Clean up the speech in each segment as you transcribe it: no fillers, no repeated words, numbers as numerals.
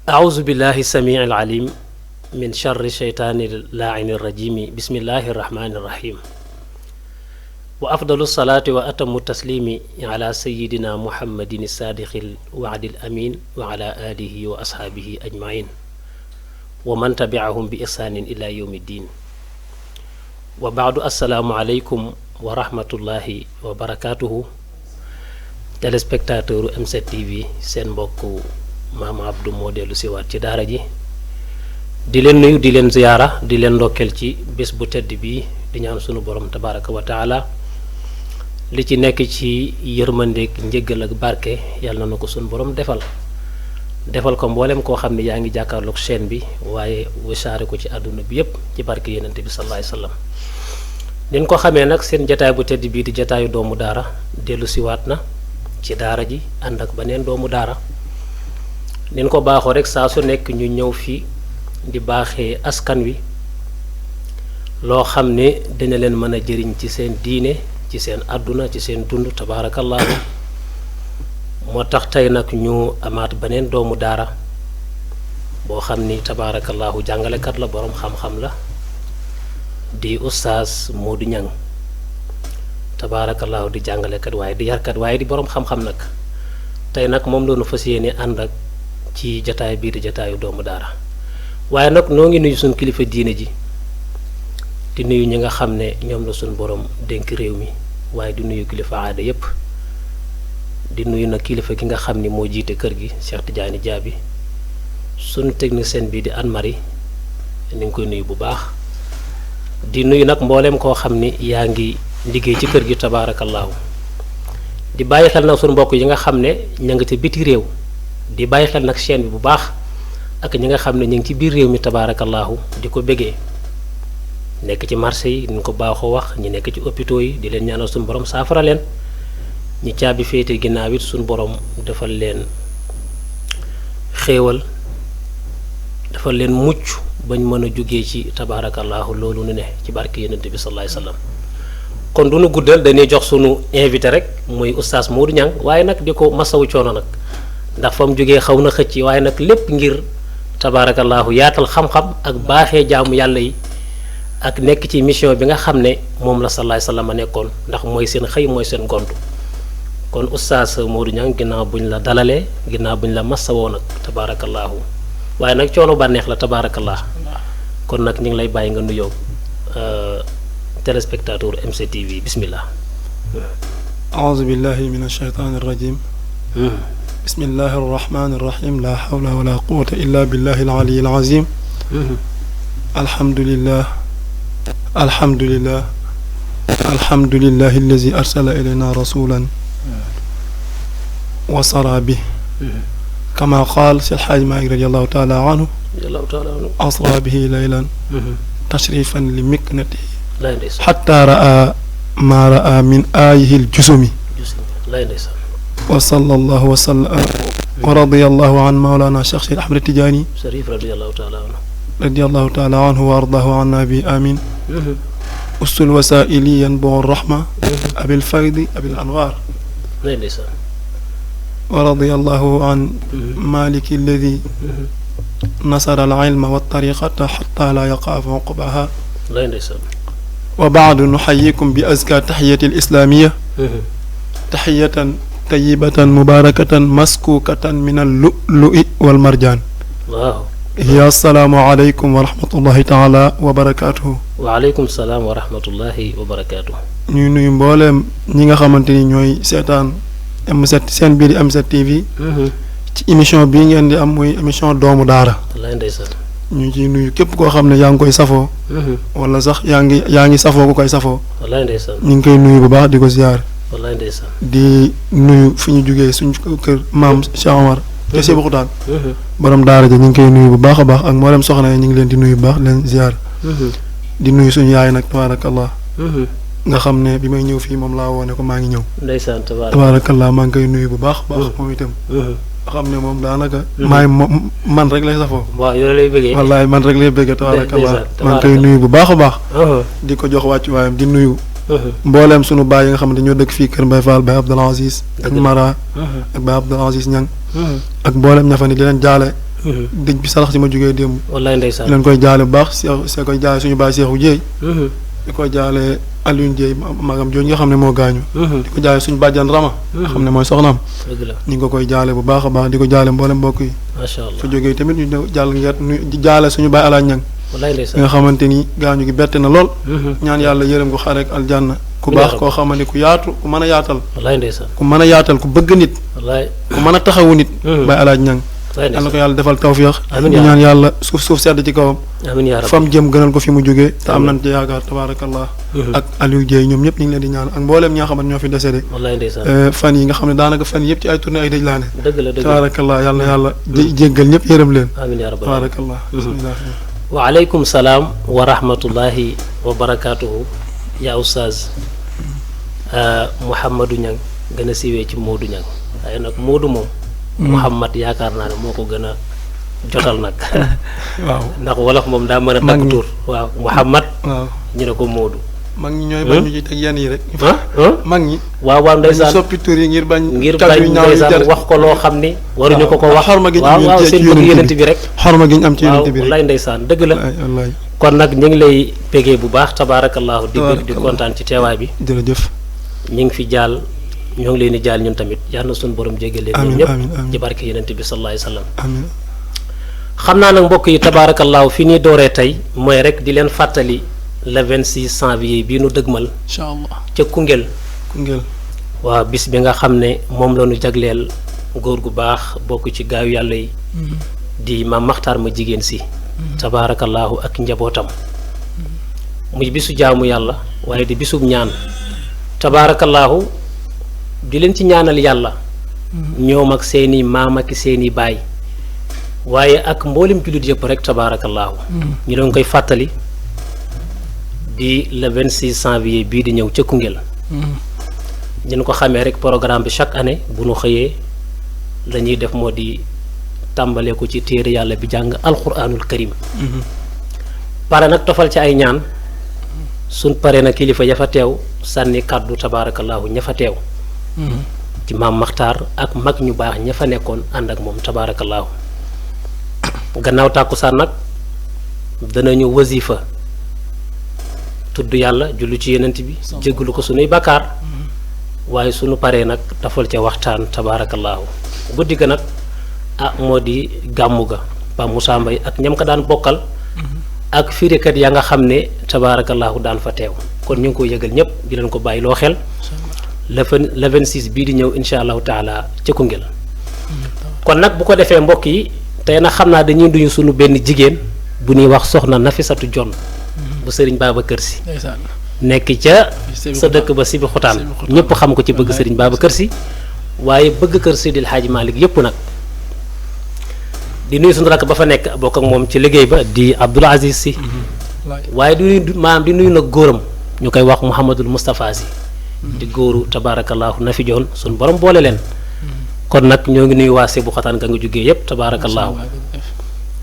أعوذ بالله السميع العليم من شر الشيطان اللاعن الرجيم بسم الله الرحمن الرحيم وأفضل الصلاة وأتم التسليم على سيدنا محمد الصادق الوعد الأمين وعلى آله وأصحابه أجمعين ومن تبعهم بإحسان إلى يوم الدين وبعد السلام عليكم ورحمة الله وبركاته téléspectateur M7 TV seen mbokk Maam Abdou moo dellu siwaat ci daara ji di leen nuyu di leen ziyaara di leen ndokkeel ci bés bu tedd bi di ñaan sunu borom tabaraka wa taala li ci nekk ci yërmandeeg njëggal ak barke yàlla na ko sunu borom defal ko mboolem koo xam ne yaa ngi jàkkaarloog chaîne bi waaye wasaare ko ci àdduna bi yépp ci barke yenente bi sallallahu alayhi wasallam nin ko xamee nag seen jataay bu tedd bii di jataayu doomu daara dellu siwaat na ci daara ji ànd ak beneen doomu daara nin ko baaxoo rek saa su nekk ñu ñëw fi di baaxee askan wi loo xam ne dina leen mën a jëriñ ci seen diine ci seen àdduna ci seen dund tabaarakallaahu moo tax tey nag ñu amaat beneen doomu daara boo xam ni tabaarakallaahu jàngalekat la boroom xam-xam la di oustaz Modou Niang tabaarakallaahu di jàngalekat waaye di yarkat waaye di boroom xam-xam nag tey nag moom loonu fas yéene ànd ak ci jataay bii di jataayu doomu daara waaye nag noo ngi nuyu suñ kilifa diine ji di nuyu ñi nga xam ne ñoom la suñ borom dénk réew mi waaye di nuyu kilifa aada yépp di nuyu nag kilifa gi nga xam ni moo jiite kër gi Cheikh Tidiane Diaby suñu technicien bi di Anne-Marie ni ngi koy nuyu bu baax di nuyu nag mbooleem koo xam ni yaa ngi liggéey ci kër gi tabaarakallaahu di bàyyi xel nag suñu mbokk yi nga xam ne ña nga ca biti réew di bàyyi xel nag chaîne bi bu baax ak ñi nga xam ne ñu ngi ci biir réew mi tabaarakallaahu di ko bëggee nekk ci marché yi ñu ko baaxoo wax ñi nekk ci hôpitaux yi di leen ñaanal suñu borom saafara leen ñi caabi féete ginnaaw it suñu borom defal leen xéewal defal leen mucc bañ mën a jógee ci tabaarakallaahu loolu nu ne ci barke yonent bi sallallahu alayhi wasallam kon du nu guddal dañuy jox sunu invité rek muy oustaz Modou Niang waaye nag di ko masawu coono nag ndax fa mu jógee xaw na xëcc waaye nag lépp ngir tabaarakallaahu yaatal xam-xam ak baaxee jaamu yàlla yi ak nekk ci mission bi nga xam ne moom la sallallahu alayhi wasallam nekkoon ndax mooy seen xëy mooy seen gontu kon oustaz Modou Niang ginnaaw buñ la dalalee ginnaaw buñ la masawoo nag tabaarakallaahu waaye nag coono bànneex la tabaarakallah kon nag ñu ngi lay bàyyi nga nuyoo téléspectateur M7 TV bismillah أعوذ بالله من الشيطان الرجيم بسم الله الرحمن الرحيم لا حول ولا قوة إلا بالله العلي العظيم الحمد لله الحمد لله الحمد لله الذي أرسل إلينا رسولا وصرى به كما قال سيد الحاج مالك رضي الله تعالى عنه أصرى به ليلا تشريفا لمكنته حتى رأى ما رأى من آيه الجسم وصلى الله وسلم ورضي الله عن مولانا الشيخ سيد أحمد التجاني رضي الله تعالى عنه وأرضاه عنا به آمين أس الوسائل ينبع الرحمة أبي الفيض أبي الأنوار ورضي الله عن مالك الذي نصر العلم والطريقة حتى لا يقع عقبها وبعد نحييكم بأزكى تحية الإسلامية تحية طيبة مباركة مسكوكة من اللؤلؤ والمرجان هي السلام عليكم ورحمة الله تعالى وبركاته وعليكم السلام ورحمة الله وبركاته ñu nuyu mboolem ñi nga xamanteni ñoy sétane M7 seen biir M7 TV ci émission bi ngeen di am muy émission doomu daara wallahi ndeysaan ñu ci nuyu képp koo xam ne yaa ngi koy safoo wala sax yaa ngi safoo ku koy safoo wallahi ndeysaan ñu ngi koy nuyu bu baax di ko ziar wallahi ndeysaan di nuyu fi ñu jugee suñu kër maam Cheikh Omar te Cheikh Boukhtaan borom daara ja ñu ngi koy nuyu bu baax a baax ak mboolem soxna yi ñu ngi leen di nuyu bu baax leen ziar di nuyu suñu yaay nag tabaarakallah nga xam ne bi may ñëw fii moom laa woone ko maa ngi ñëw ndeysaan tabaarakallah maa ngi koy nuyu bu baax moom itam xam ne moom daanaka maay man rek lay safoo waaw yow lay bëggee wallaay man rek lay bëggee tabaarakallah maa ngi koy nuyu bu baax a baax di ko jox wàccu waayam di nuyu mbooleem sunu baay yi nga xam ne ñoo dëkk fii Kër Mbaye Fall Baye Abdoul Aziz ak Mara ak Baye Abdoul Aziz Niang ak mbooleem ña fa ni di leen jaale dëj bi salax si ma jógee démb. wallaay ndeysaan leen koy jaale bu baax see koy jaale suñu baay Seexu Jéey. di ko jaale Alioune Jéey magam jooju nga xam ne moo gaañu. di ko jaale suñu bàjjan Rama. xam ne mooy soxnaam. dëgg la ñu ngi ko koy jaale bu baax a baax di ko jaale mboolem mbokk yi. macha allah su jógee tamit ñu ñëw jàll ngeen di jaale suñu baay Alaaji Ñang wallaay ndeysaan nga xamante ni gaañu gi bette na lool. ñaan yàlla yërëm ko xare ak aljanna ku baax koo xamante ku yaatu ku mën a yaatal. wallaay ndeysaan ku mën a yaatal ku bëgg nit. wallaay ku mën a taxawu nit. baay Alaaji Ñang wallaay yal na ko yàlla defal tawfiix. amiin di ñaan yàlla suuf sedd ci kawam. amiin yaa rabbi fam jëm gënal ko fi mu jógee te am nañ ci yaakaar tabaarakallah. ak Aliou Dieye ñoom ñëpp ñu ngi leen di ñaan ak mbooleem ñi nga xamante ñoo fi décédé. wallaay ndeysaan fan yi nga xam ne daanaka fan yëpp ci ay tournée ay dëj laa ne. dëgg la dëgg la tabaarakallah yal na yàlla jéggal ñëpp yërëm leen. amiin yaa rabbi tabaarakallah bismillah. waaleykum salaam wa rahmatullahi wa barakaatuhu yaa oustaz Mouhamadou Niang gën a siiwee ci Modou Niang waaye nag Modou moom Mouhamad yaakaar naa ne moo ko gën a jotal nag waaw ndax wolof moom daa mën a takk tur waaw Mouhamad waaw ñu ne ko Modou mag ñi ñooy bañ ñu ci teg yenn yi rek. mag ñi. waaw waaw ndeysaan soppi tur yi ngir bañ. ndeysaan wax ko loo xam ni waruñu ko wax xorma gi waaw waaw seen bëgg yenent bi rek xorma gi ñu am ci yenent bi rek wallaay ndeysaan dëgg la wallaay kon nag ñu ngi lay pégee bu baax tabaarakallaahu di bëgg di kontaan ci teewaay bi jërëjëf ñu ngi fi jaal ñoo ngi leen di jaal ñun tamit yal na suñu borom jéggal leen ñun ñëpp ci barke yenent bi sallallahu alayhi wa sallam amiin xam naa nag mbokk yi tabaarakallaahu fi ñuy dooree tey mooy rek di leen fàttali le 26 janvier bii nu dëgmal incha allah ca Koungheul waaw bis bi nga xam ne moom la ñu jagleel góor gu baax bokk ci gaayu yàlla yi di maam maxtaar ma jigéen si tabaarakallaahu ak njabootam muy bisu jaamu yàlla waaye di bisub ñaan tabaarakallaahu di leen ci ñaanal yàlla ñoom ak seeni maam ak seeni baay waaye ak mboolem jullit yëpp rek tabaarakallaahu ñu doon koy fàttali di le 26 janvier bii di ñëw ca Koungheul ñu ko xamee rek programme bi chaque année bu nu xëyee la ñuy def moo di tàmbalee ko ci téere yàlla bi jàng alquranul karim pare nag tofal ci ay ñaan suñ pare na kilifa ya fa teew sànni kàddu tabaarakallaahu ña fa teew ci maam maxtaar ak mag ñu baax ña fa nekkoon ànd ak moom tabaarakallaahu gannaaw tàkkusaan nag danañu wasifa tudd yàlla jullu ci yenent bi jéggalu ko sunuy bakkaar waaye sunu paree nag dafal ca waxtaan tabaarakallaahu guddi ga nag moo di gàmmu ga Pa Moussa Mbaye ak ñam ko daan bokkal ak firikat ya nga xam ne tabaarakallaahu daan fa teew kon ñu ngi ko yëgal ñëpp di leen ko bàyyi loo xel le 26 bii di ñëw insha allahu taala ca Koungheul kon nag bu ko defee mbokk yi tey nag xam naa dañuy duñu sunu benn jigéen bu ñuy wax soxna Nafisatu Jon bu sëriñ Babacar Si nekk ca sa dëkk ba Sibi Xutaan ñëpp xam ko ci bëgg sëriñ Babacar Si waaye bëgg kër Seydil Hadji Malick yëpp nag di nuyu suñu rakk ba fa nekk bokk ak moom ci liggéey ba di Abdoul Aziz Si waaye di nuyu maanaam di nuyu nag góoram ñu koy wax Mouhamadul Moustapha Si di góoru tabaarakallaahu na fi joon suñu borom boole leen kon nag ñoo ngi nuyu waa Sibi Xutaan ga nga jógee yëpp tabaarakallaahu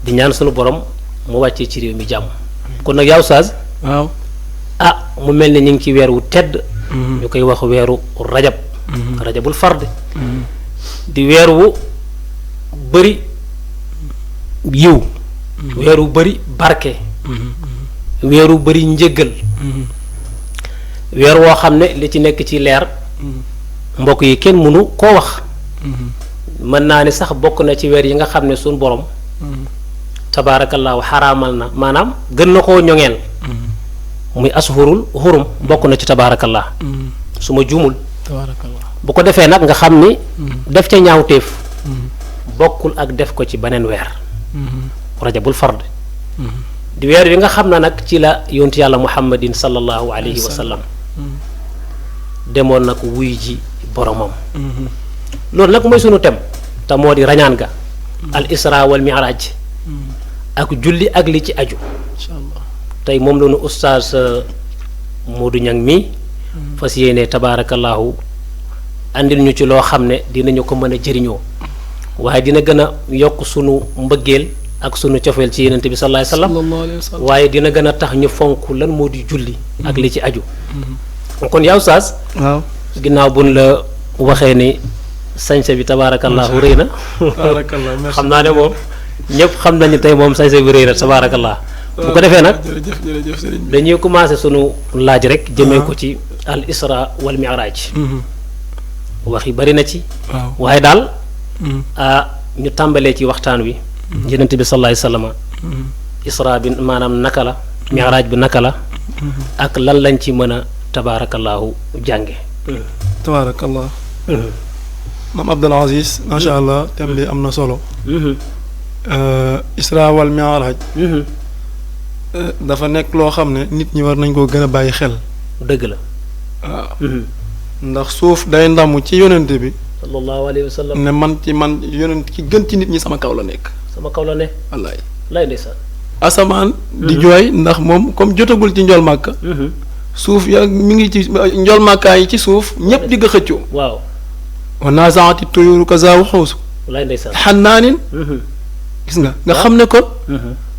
di ñaan suñu borom mu wàccee ci réew mi jàmm kon nag yaa Oustaz waaw mu mel ni ñu ngi ci weer wu tedd ñu koy wax weeru rajab rajabul fard di weer wu bëri yiw weer wu bëri barke weer wu bëri njëggal weer woo xam ne li ci nekk ci leer mbokk yi kenn mënu koo wax mën naa ne sax bokk na ci weer yi nga xam ne suñ borom tabaarakallaahu xaraamal na maanaam gën na koo ñoŋeel muy ashurul xurum bokk na ci tabaarakallah su ma juumul bu ko defee nag nga xam ni def ca ñaawteef bokkul ak def ko ci beneen weer rajabul fard di weer wi nga xam ne nag ci la yontu yàlla muhammadin sallallahu alayhi wa sallam demoon nag wuy ji boromam loolu nag mooy sunu tem te moo di rañaan ga al isra wal mi'raj ak julli ak li ci aju tey moom la ñu ustaas Modou Niang mi fas yéene tabaarakallaahu andil ñu ci loo xam ne dinañu ko mën a jëriñoo waaye dina gën a yokk sunu mbëggeel ak sunu cofeel ci yenente bi sallallahu alayhi wa sallam waaye dina gën a tax ñu fonk lan moo di julli ak li ci aju kon yaa ustaas waaw ginnaaw buñ la waxee ni sañse bi tabaarakallaahu rëy na xam naa ne moom ñëpp xam nañu tey moom sañse bi rëy na tabaarakallah. bu ko defee nag jërëjëf sëriñ bi. dañuy commencé sunu laaj rek. jëmee ko ci al isra wal mi'raj. wax yi bari na ci. waaw waaye daal. ñu tàmbalee ci waxtaan wi. Yonent bi sallallahu alayhi wa sallam. isra bi maanaam naka la. mi'raj bi naka la. ak lan lañ ci mën a tabaarakallaahu jànge. tabaarakallah. maam Abdul Aziz macha allah thème bi am na solo. isra wal mi'raj. dafa nekk loo xam ne nit ñi war nañ koo gën a bàyyi xel. dëgg la. waaw. ndax suuf day ndamu ci yonent bi. sallallahu alayhi wa sallam. ne man yonent ki gën ci nit ñi sama kaw la nekk. sama kaw la ne. wallaay. lay ndeysaan. asamaan. di jooy ndax moom comme jotagul ci njool màkka. suuf ya mi ngi ci njool màkkaa yi ci suuf ñépp di nga xëccoo. waaw. wa naazaati tuyuuru kazaa waxuusu. lay ndeysaan. xannaanin. gis nga xam ne kon.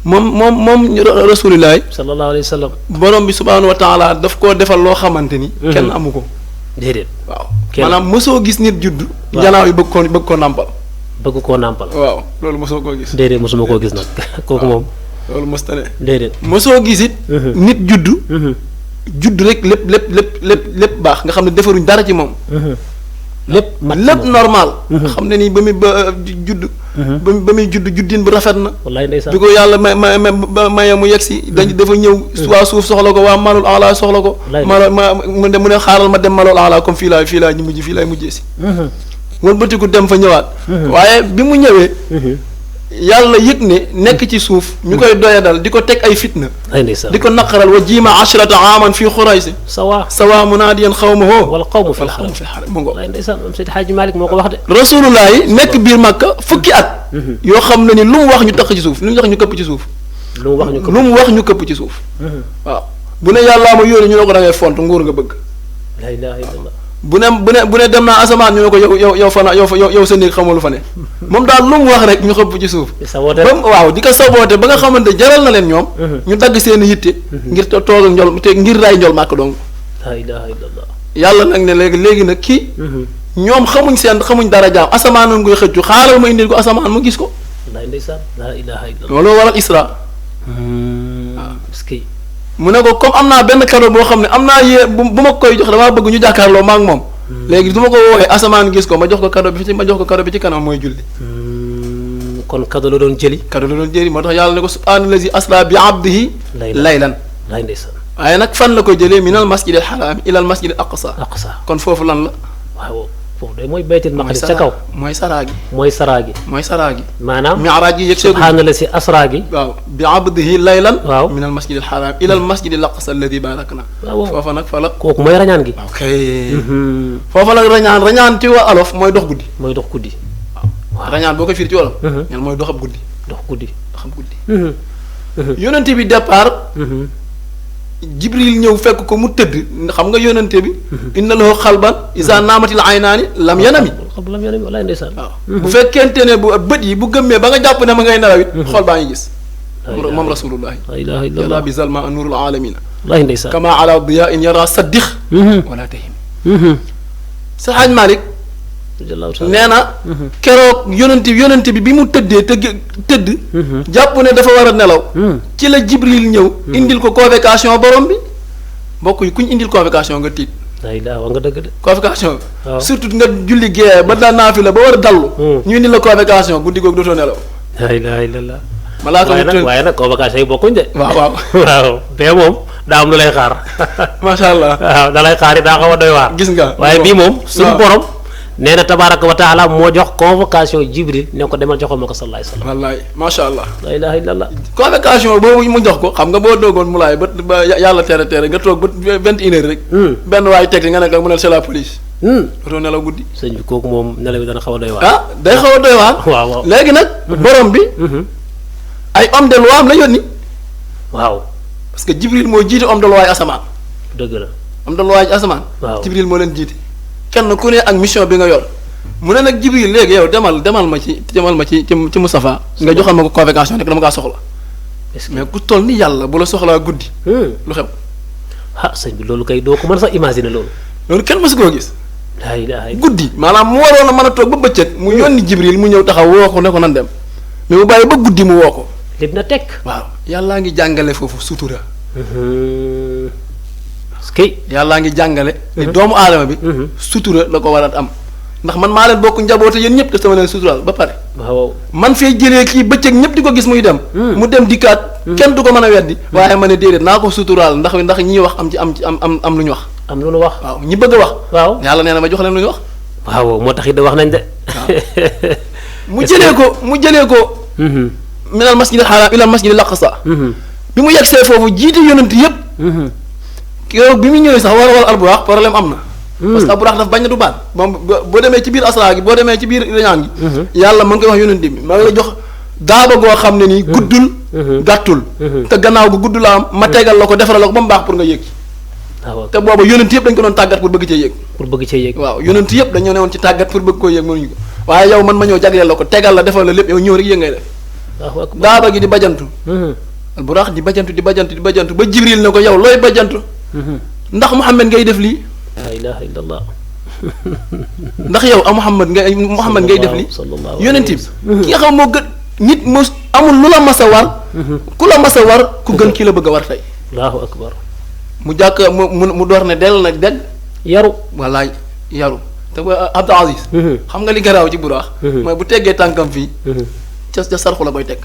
moom rasulilaay. sallallahu alayhi wa sallam. borom bi subhaanahu wa taala daf koo defal loo xamante ni. kenn amu ko. déedéet. waaw maanaam mosoo gis nit judd. janaaw yi bëgg koo nàmpal. bëgg koo nàmpal. waaw loolu mosoo koo gis. déedéet mosuma koo gis nag kooku moom. loolu mos ta ne. déedéet. mosoo gis it. nit judd. judd rek lépp baax nga xam ne defaruñ dara ci moom. lépp mat lépp normal. xam ne nii ba muy judd. ba muy judd juddin bu rafet na. wallaay ndeysaan. bi ko yàlla maye mu yegg si. dafa ñëw waa suuf soxla ko waa malul ala soxla ko. mu ne xaaral ma dem malul ala comme fii laay mujjee si. wëlbatiku dem fa ñëwaat. waaye bi mu ñëwee. yàlla yëg ne nekk ci suuf. ñu koy doyadal di ko teg ay fitna. ay ndeysaan. di ko naqaral wa jiima ashrata aaman fii xuraysi. sawa munaadiyan xawmahu. wal qawmu fil xaram mu ngo. wallaay ndeysaan moom Seydi Hadji Malick moo ko wax de. rasulullah yi nekk biir Makka fukki at. yoo xam ne ni lu mu wax ñu tax ci suuf lu mu wax ñu këpp ci suuf. lu mu wax ñu këpp ci suuf. waaw bu ne yàllaa ma yónni ñu ne ko da ngay font nguur nga bëgg. la ilaha illallah. bu ne dem naa asamaan ñu ne ko yow sa néeg xamul fa ne moom daal lu mu wax rek ñu xëpp ci suuf. waaw di ko saboote ba nga xamante jaral na leen ñoom. ñu dagg seen yitte. ngir toog ak njol te ngir ray njol màkk dong. la ilaha illallah. yàlla nag ne léegi nag kii. ñoom xamuñ dara jaam asamaan nañ koy xëccu xaaral ma indil ko asamaan mu gis ko. la ilaha illallah. loolu waral isra. waaw. mu ne ko comme am naa benn cadeau boo xam ne am naa bu ma koy jox damaa bëgg ñu jàkkaarloo ma ak moom. léegi du ma ko woowee asamaan gis ko ma jox ko cadeau bi ci kanam mooy julli. kon cadeau la doon jëli. moo tax yàlla ne ko subhaanallazi asra bi abdihi laylan. lay ndeysaan. waaye nag fan la ko jëlee minal masjidil xaraami ilal masjidil aqsa. kon foofu lan la. waaw foofu de mooy baytil maqdis ca kaw. mooy saraa gi. maanaam. mi'raaj gi yëg seegu subhaanallazi asra gi. waaw bi abdihi laylan. waaw minal masjidil xaraam ilal masjidil aqsa alladi barakna. waaw foofa nag fa la. kooku mooy rañaan gi. ok. foofa nag rañaan ci wa alof mooy dox guddi. waaw rañaan boo ko fiir ci wolof. ñan mooy doxab guddi. dox guddi. yonente bi départ. jibril ñëw fekk ko mu tëdd xam nga yonente bi. inna lahu xalban isa naamatil aynaani lam yanami. walaay ndeysaan. waaw bu fekkente ne bu bët yi bu gëmmee ba nga jàpp ne ma ngay nelaw it. xool baa ngi gis. moom rasulullahi. la ilaha illallah yàlla bi zalma nurul alamina. walaay ndeysaan. kama ala diya in yara saddix. wala tahim. sa Xaaj Malik nee na. keroog yonente bi bi mu tëddee tëdd. jàpp ne dafa war a nelaw. ci la jibril ñëw. indil ko convocation borom bi. mbokk yi ku ñu indil convocation nga tiit. wax nga dëgg de. convocation bi. surtout nga julli gée ba daan naa fi la ba war a dallu. ñu indil la convocation guddi googu dootoo nelaw. la ilaha illallah. waaye nag convocation yi bokkuñ de. waaw bee moom daa am lu lay xaar. macha allah. waaw da lay xaar yi daa xaw a doy waar. gis nga waaye bii moom. suñu borom. nee na tabaaraka wa taala moo jox convocation jibril ne ko demal joxal ma ko sallallahu alayhi wa sallam. wallaay macha allah. la ilaha illallah. convocation boobu mu jox ko xam nga boo doogoon mu laay ba yàlla tere nga toog ba 21h rek. benn waay teg nga ne ko mu ne c'est la police. dootoo nelaw guddi. sëñ bi kooku moom nelaw bi dana xaw a doy waar. day xaw a doy waar. waaw léegi nag. borom bi. ay homme de loi am la yónni. waaw. parce que jibril moo jiite homme de loi asamaan. dëgg la. homme de loi yi asamaan. waaw jibril moo leen jiite. kenn ku ne ak mission bi nga yor mu ne nag jibril léegi yow demal ma ci Moustapha nga joxal ma ko convocation nekk dama kaa soxla. mais ku toll ni yàlla bu la soxlaa guddi. lu xew. sëñ bi loolu kay doo ko mën sax imaginer loolu. loolu kenn mësu koo gis. laa ilaaha guddi maanaam mu waroon a mën a toog ba bëccëg mu yónni jibril mu ñëw taxaw woo ko ne ko nan dem mais mu bàyyi ba guddi mu woo ko. lépp na tekk. waaw yàllaa ngi jàngale foofu sutura. kay. yàllaa ngi jàngale. ni doomu aadama bi. sutura la ko war a am. ndax man maa leen bokk njaboote yéen ñëpp te sama leen suturaal ba pare. waaw man fee jëlee kii bëccëg ñëpp di ko gis muy dem. mu dem dikkaat. kenn du ko mën a weddi. waaye ma ne déedéet naa ko suturaal ndax ñi wax am lu ñu wax. am lu ñu wax. waaw ñi bëgg a wax. waaw yàlla nee na ma jox leen lu ñu wax. waaw moo tax it wax nañ de. mu jëlee ko. minal masjidil haram ilal masjidil aqsa. bi mu yegsee foofu jiite yonent yëpp. keroog bi mu ñëwee sax war Alburaax problème am na. parce que Alburaax daf bañ na du baat moom boo demee ci biir asra gi boo demee ci biir rañaan gi. yàlla ma ngi koy wax yonent bi ma ngi la jox daaba goo xam ne nii guddul. gàttul. te gannaaw gu gudd la am ma tegal la ko defaral la ko ba mu baax pour nga yéeg. waaw te booba yonent yëpp dañ ko doon tàggat pour bëgg cee yéeg. waaw yonent yëpp dañoo newoon ci tàggat pour bëgg koo yéeg mënuñu ko waaye yow man ma ñëw jagleel la ko tegal la defal la lépp yow ñëw rek yéeg ngay def. daaba gi di bajantu. Alburaax di bajantu ba Jibril ne ko yow looy bajantu. ndax Muhammad ngay def lii. la ilaha illallah. ndax yow Muhammad ngay def lii. yonent bi ki nga xam moo gën nit mu amul lu la mas a war. ku la mas a war ku gën kii la bëgg a war tey. allahu akbar. mu jàkk mu door ne dell nag dégg. yaru. wallaay yaru te Abdou Aziz. xam nga li garaaw ci Buraax. mooy bu teggee tànkam fii. ca sarxu la koy teg.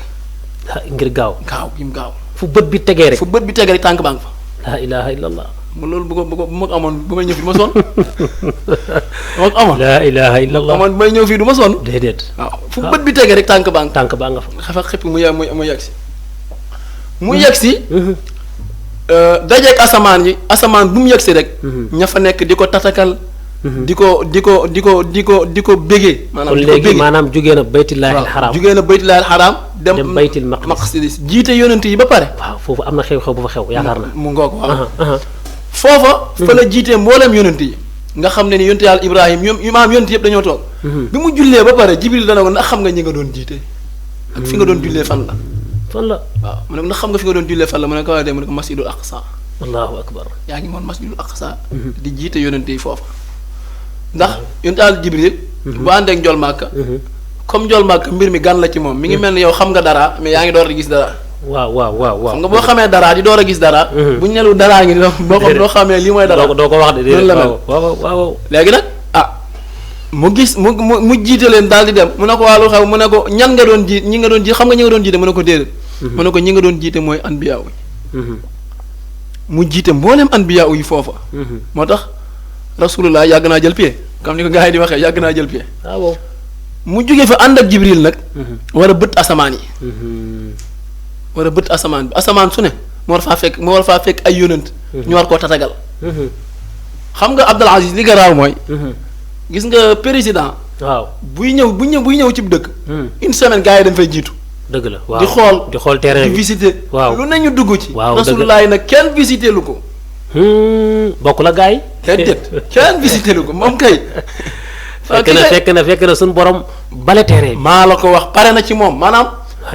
ngir gaaw. gi mu gaaw. fu bët bi tegee rek. tànk baa ngi fa. la ilaha illallah. loolu bu ma ko amoon bu may ñëw fii du ma sonn. bu ma ko amoon. la ilaha illallah. amoon bu may ñëw fii du ma sonn. déedéet. waaw fu bët bi tegee rek tànk baa nga fa. xafa xëpp mu yegg si. mu yegg si. dajeeg asamaan bu mu yegg si rek. ña fa nekk di ko tatakal. di ko bégee. kon léegi maanaam jugee na baytillaahil xaraam. dem baytil maqdis jiite yonent yi ba pare. waaw foofu am na xew-xew bu fa xew yaakaar na. mu ngoog waaw. foofa. fa la jiitee mbooleem yonent yi. nga xam ne ni yonent yàlla Ibrahim yonent yëpp dañoo toog. bi mu jullee ba pare Jibril dana ko ndax xam nga ñi nga doon jiite. ak fi nga doon jullee fan la. waaw mu ne ko ndax xam nga fi nga doon jullee fan la mu ne ko waaye de mu ne ko masjidul aqsa. allahu akbar. yaa ngi moon masjidul aqsa. di jiite yonent yi foofa. ndax yonent yàlla Jibril. bu àndeek njool màkka. comme njool màkka mbir mi gan la ci moom mi ngi mel ni yow xam nga dara mais yaa ngi door di gis dara. waaw. xam nga boo xamee dara di door a gis dara. bu ñu nelu daraa ngi doo xamee lii mooy dara. doo ko wax de noonu la mel waaw. léegi nag mu gis mu jiite leen daal di dem mu ne ko waa lu xew mu ne ko ñan nga doon jiit ñi nga doon jiit xam nga ñi nga doon jiite mu ne ko déedéet. mu ne ko ñi nga doon jiite mooy anbiya yi. mu jiite mboolem anbiya yi foofa. moo tax rasulullah yàgg naa jël pied comme ni ko gars yi di waxee yàgg naa jël pied. waaw. mu jógee fa ànd ak Jibril nag. war a bët asamaan yi. war a bët asamaan bi asamaan su ne mu war faa fekk ay yonent. ñu war koo tatagal. xam nga Abdul Aziz li garaaw mooy. gis nga président. waaw buy ñëw ci dëkk. une semaine gars yi dañ fay jiitu. dëgg la waaw di xool terrain bi di visiter. waaw lu ne ñu dugg ci. waaw rasulullah nag kenn visiter lu ko. bokk la gars yi. kenn visiter lu ko moom kay. fekk na suñu borom bale terrain bi. maa la ko wax pare na ci moom maanaam.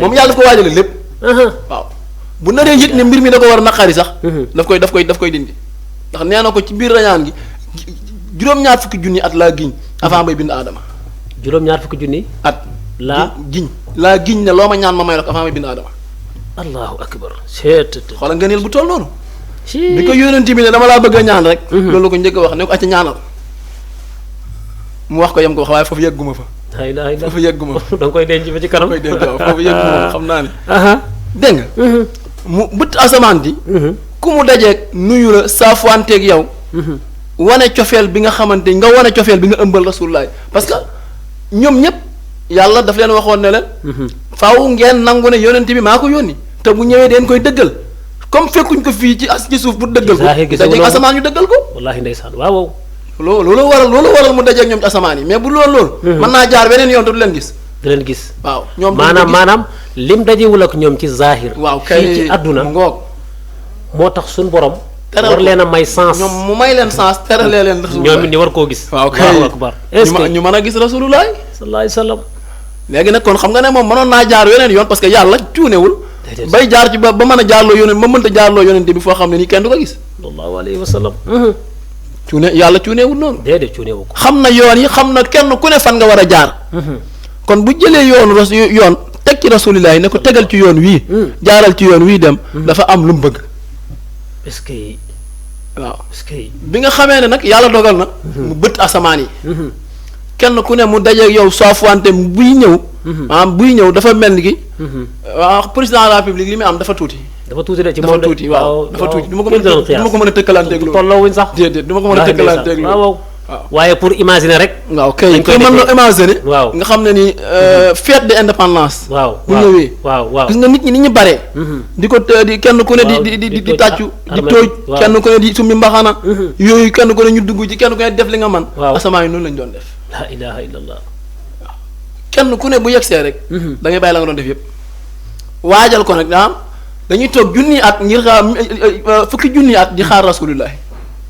moom yàlla ko waajale lépp. waaw bu naree yëg ne mbir mi da ko war a naqari sax. daf koy dindi. ndax nee na ko ci biir rañaan gi juróom-ñaar fukki junni at laa giñ avant may bind aadama. juróom-ñaar fukki junni. at laa giñ ne loo ma ñaan ma may la ko avant may bind aadama. allahu akbar. xoolal ngëneel bu toll noonu. bi ko yónent bi ne dama laa bëgg a ñaan rek. loolu ko njëkk a wax ne ko acca ñaanal. mu wax ko yem ko wax waaye foofu yegguma fa. foofu yegguma fa. da nga koy denc ba ci kanam. foofu yegguma xam naa ne. dégg nga. mu bët asamaan di. ku mu dajeeg nuyu la saafuwanteeg yow. wane cofeel bi nga xamante nga wane cofeel bi nga ëmbal rasulullah parce que ñoom ñëpp yàlla daf leen waxoon ne leen. faaw ngeen nangu ne yonent bi maa ko yónni te bu ñëwee deen koy dëggal comme fekkuñ ko fii ci suuf pour dëggal ko. dajeeg asamaan ñu dëggal ko. wallaahi ndeysaan waaw. loolu waral mu dajeeg ñoom ci asamaan yi mais bu loolu. mën naa jaar beneen yoon te du leen gis. waaw ñoom maanaam lim dajewul ak ñoom ci zahir. waaw kay fii ci àdduna mu ngoog. moo tax suñu borom. war leen a may sens ñoom mu may leen sens teralee leen. ñoom it ni war koo gis. waaw kay akbar est-ce que ñu mën a gis rasulullah sallallahu alayhi wa sallam. léegi nag kon xam nga ne moom mënoon naa jaar weneen yoon parce que yàlla cuunewul. bay jaar ci ba mën a jaarloo yonent ba mënta jaarloo yonent bi foo xam ne nii kenn du ko gis. sallallahu alayhi wa sallam. yàlla cuunewul noonu. déedéet cuunewu ko. xam na yoon yi xam na kenn ku ne fan nga war a jaar. kon bu jëlee yoon teg ci rasulillahi ne ko tegal ci yoon wii jaaral ci yoon wii dem dafa am lu mu bëgg est-ce que waaw est-ce que bi nga xamee ne nag yàlla dogal na mu bët asamaan yi kenn ku ne mu dajeeg yow soofwante buy ñëw maanaam buy ñëw dafa mel ni ki waaw président de la République li muy am dafa tuuti dafa tuuti de ci dafa moom de tuuti waaw dafa tuuti du ma ko kenn doon mën a tëkkalanteeg loolu tolloo wuñ sax déedéet du ma ko mën a tëkkalanteeg loolu waaw waaye pour imaginer rek waaw kay dañ koy pour mën defee- na imaginer waaw nga xam ne ni fête de indépendance waaw bu ñëwee waaw waaw gis nga nit ñi ni ñu baree di ko di kenn ku ne Waaw, di di tàccu toj di armée tooj bi, waaw. kenn ku ne di summi mbaxana yooyu kenn ku ne ñu dugg ci kenn ku ne def li nga man Waaw. asamaan yi noonu lañ doon def la ilaha illallah kenn ku ne bu yegsee rek da ngay bàyyi la nga doon def yëpp waajal ko nag dañuy toog junni at ngir xaar fukki junni at di xaar rasulullah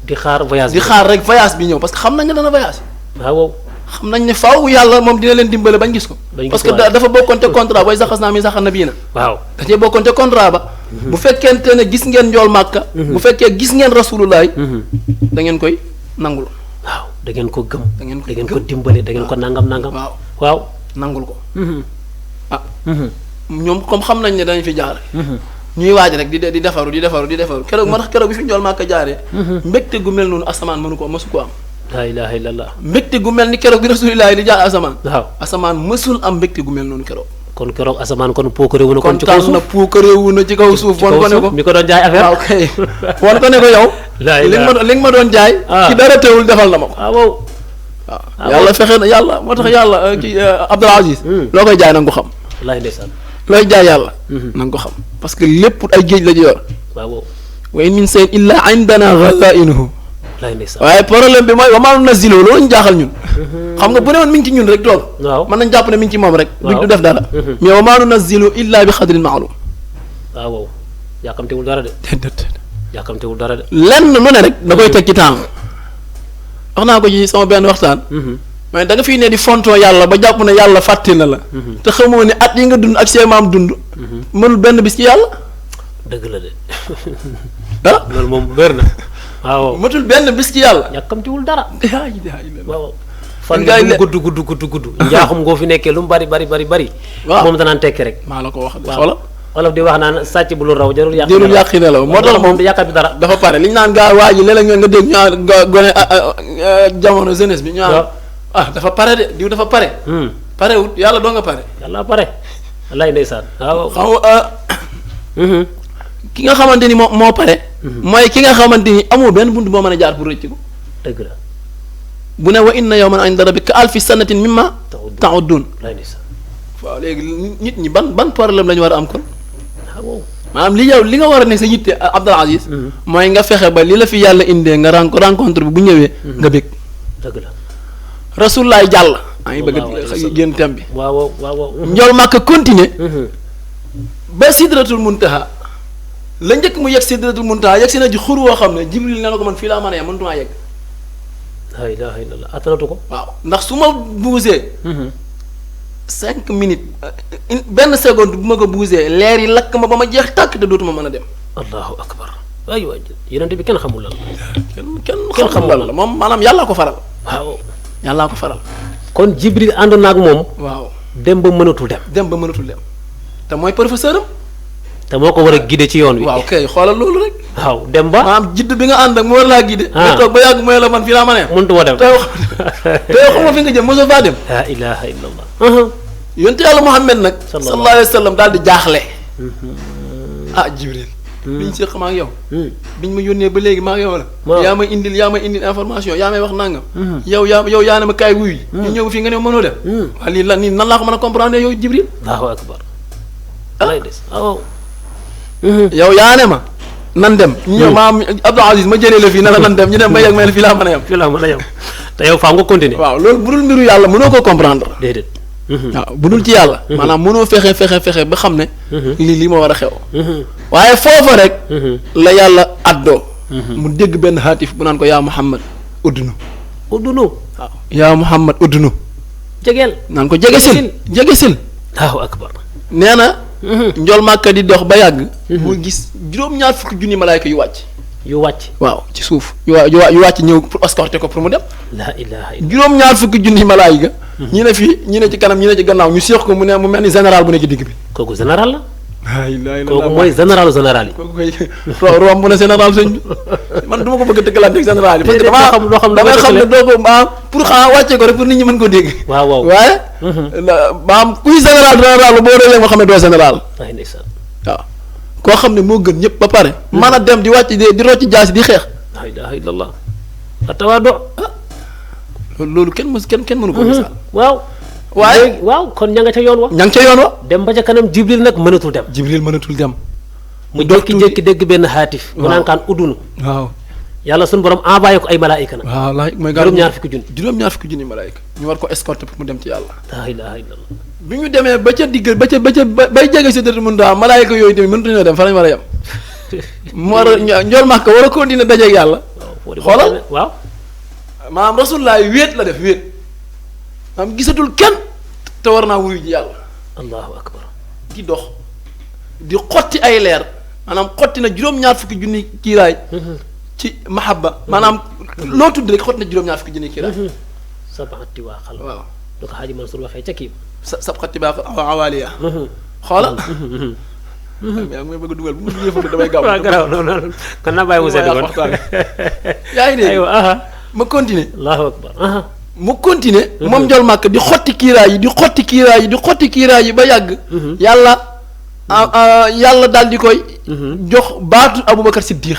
di xaar voyage di xaar rek voyage bi ñëw parce que xam nañ ne dana voyage waaw xam nañ ne faaw yàlla moom dina leen dimbale bañ gis ko Bañ gis parce ko, que waaw. dafa bokkoon te contrat booy saxas naa mi saxal na bii na waaw da cee bokkoon te contrat ba bu fekkente ne gis ngeen njool màkka bu fekkee gis ngeen rasulullah da ngeen koy nangul waaw da ngeen ko gëm da ngeen ko da ngeen ko gëm. dimbale da ngeen ko nangam nangam waaw waaw nangul ko ah ñoom comme xam nañ ne dañ fi jaar ñuy waaj rek di defaru keroog moo tax keroog bi fi njool màkka jaaree mbégte gu mel noonu asamaan mësu ko am la ilaha illallah mbégte gu mel ni keroog bi rasulillah di jaar asamaan waaw asamaan mësul am mbégte gu mel noonu keroog kon keroog asamaan kon pookare wu na kon ci kaw kontaan na suuf puukareewu na ci kaw suuf won ko ne ko mi ko doon jaay affaire waaw kay won ko ne ko yow La li ilaha. nga ma doon jaay Ah. ci dara teewul defal na ma ko waaw waaw waaw yàlla fexe na yàlla moo tax yàlla kii Abdul Aziz loo koy jaay na nga ko xam wallahi ndeysaan looy jaay yàlla na nga ko xam parce que lépp ay géej la ci yor waaw waaw wa in min shay'in illa indana ghazainuhu wallahi ndeysaan waaye problème bi mooy wa maa nunazzilu loolu ñu jaaxal ñun xam nga bu ne woon mi ngi ci ñun rek toog waaw mën nañ jàpp ne mi ngi ci moom rek Waaw. du def dara mais wa maa nunazzilu illa bi xadrin maalum waaw waaw yàkkamtewul dara de yàkkamtewul dara de lenn lu ne rek da koy teg ci temps wax naa ko ci sama benn waxtaan mais da nga fiy ne di fontoo yàlla ba jàpp ne yàlla fàtte na la te xamoo ne at yi nga dund ak seen maam dund mënul benn bis ci yàlla dëgg la de ah loolu moom wér na waaw matul benn bis ci yàlla yàkkamtewul dara yaa ilaha illallah waaw fan Ngay nga le- gudd njaaxum ngoo fi nekkee lu mu bari Waaw. moom danaan tekki rek maa la ko wax de waaw xoola wolof di wax naan sàcc bu lu raw jarul yàq jërul yàqi ne la moo tax moom di yàqat bi dara dafa pare li ñu naan gaa waa ji léeg-léeg nga dégg ñu naan gone jamono jeunesse bi ñu naan waaw. dafa pare de diw dafa pare pare wut yàlla doo nga pare yàlla pare wallaay ndeysaan waaw xam ki nga xamante ni moo pare mooy ki nga xamante ni amul benn bunt boo mën a jaar pour rëcc ko dëgg la bu ne wa inna yawman inda rabbika alfi sanatin mimma ta'uddun wallaay ndeysaan waaw léegi nit ñi ban problème la ñu war a am kon waaw maanaam li nga war a ne sa yitte Abdul Aziz mooy nga fexe ba li la fi yàlla indee nga rencontre bi bu ñëwee nga bég dëgg la rasulaay jàll maa ngi bëgg Sallallahu alayhi wa a sallam. génn thème bi waaw waaw njool màkk continuer ba sidratul muntaha la njëkk mu yegg sidratul muntaha yegg si na ji xur woo xam ne jibril ne na ko man fii laa mën a yem mëntumaa yegg la ilaha illallah attanatu ko waaw ndax su ma buusee 5 minutes benn seconde bu ma ko buusee leer yi lakk ma ba ma jeex tàkk te dootuma mën a dem allahu akbar waay waay yenente bi kenn xamul lan la kenn xamul xamul lan la moom maanaam yàllaa ko faral waaw yàllaa ko faral kon jibril ànd naag moom waaw dem ba mënatul dem dem ba mënatul dem te mooy professeur am te moo ko war a guider ci yoon wi waaw kay xoolal loolu rek waaw dem ba maanaam jidd bi nga ànd ak mu war laa guider Ah. nga toog ba yàgg mooy la man fii laa mën a yem mëntu woo dem te yow xam nga fi nga jëm mosoo faa dem la ilaha illallah yonte yàlla Muhammad nag Sallallahu sallallahu alayhi wa sallam daal di jaaxle ah Jibril biñ séq ma ak yow biñ ma yónnee ba léegi ma ak yow la Waaw. yaa may indil information yaa may wax nangam yow yaa ne ma kaay wuyu ñu ñëw fii nga ne mënoo dem waa lii lan nii nan laa ko mën a comprendre yow Jibril allahu akbar lay des waaw yow yaa ne ma nan dem ñu ñëw maam Abdou Aziz ma jëlee la fii na la nan dem ñu dem ba yegg may la fii laa mën a yem fii la mën a yem te yow faa nga continuer waaw loolu bu dul mbiru yàlla mënoo ko comprendre déedéet waaw bu dul ci yàlla maanaam mënoo fexe ba xam ne lii ma war a xew waaye foofa rek la yàlla addoo mu dégg benn xaatif bu naan ko yaa Muhammad uddunu uddunu waaw yaa Muhammad uddunu jegeel naan ko jege sil allahu akbar nee na njool màkka di dox ba yàgg mu gis juróom-ñaar fukki junni malaayka yu wàcc yu wàcc waaw ci suuf yu wàcc ñëw pour escorter ko pour mu dem la ilaha illallah juróom-ñaar fukki junni malaayka ñi ne fii ñi ne ci kanam ñi ne ci gannaaw ñu seex ko mu mel ni général bu ne ci digg bi. kooku général la. ay la kooku mooy général yi. kooku koy romb na général sëñ bi man du ma ko bëgg a tëkkalante ak général yi. parce que damay xam ne doo ko pour xanaa wàccee ko rek pour nit ñi mën ko dégg. waaw waaye. kuy général boo réewee nga xam ne doo général. ay ndeysaan. waaw koo xam ne moo gën ñëpp ba pare. mën a dem di wàcc di rocc jaasi di xeex. la ilaha illallah. atawaado. loolu kenn mënu ko misaal. waaw. waaye waaw kon ña nga ca yoon wa. dem ba ca kanam Jibril nag mënatul dem. mu jékki-jékki dégg benn xaatif. mu naan kaan uddunu. waaw. yàlla suñu borom envoyé ko ay malaayika nag. waaw laay mooy juróom-ñaar fukki junni malaayika ñu war ko escorter pour mu dem ci yàlla. la ilaha illallah. bi ñu demee ba ca digg ba ca bay jege si dëtt mun daa malaayika yooyu tamit mënatuñoo dem fa lañ war a yem. mu war a njool Màkka war a continuer dajeeg yàlla. xoolal waaw. maanaam rasulullah wéet la def wéet maanaam gisatul kenn te war naa wuyu ji yàlla. allahu akbar. di dox di xotti ay leer maanaam xotti na juróom-ñaar fukki junni kiiraay. ci mahabba maanaam loo tudd rek xotti na juróom-ñaar fukki junni kiiraay. sab'ati waa xal. waaw lu ko Xaaji Mansour waxee ca kii. sab'ati baa awaaliya. xoolal. yaa ngi may bëgg a dugal bu mu yëfandoo damay gaaw. waaw garaaw non kon naa bàyyi mu sedd kon. yaa ngi dégg aywa. ma continuer. allahu akbar. mu continuer. moom Njool Màkk di xotti kiiraay yi di xotti kiiraay yi di xotti kiiraay yi ba yàgg. yàlla daal di koy. jox baatu Aboubacar Siddiq.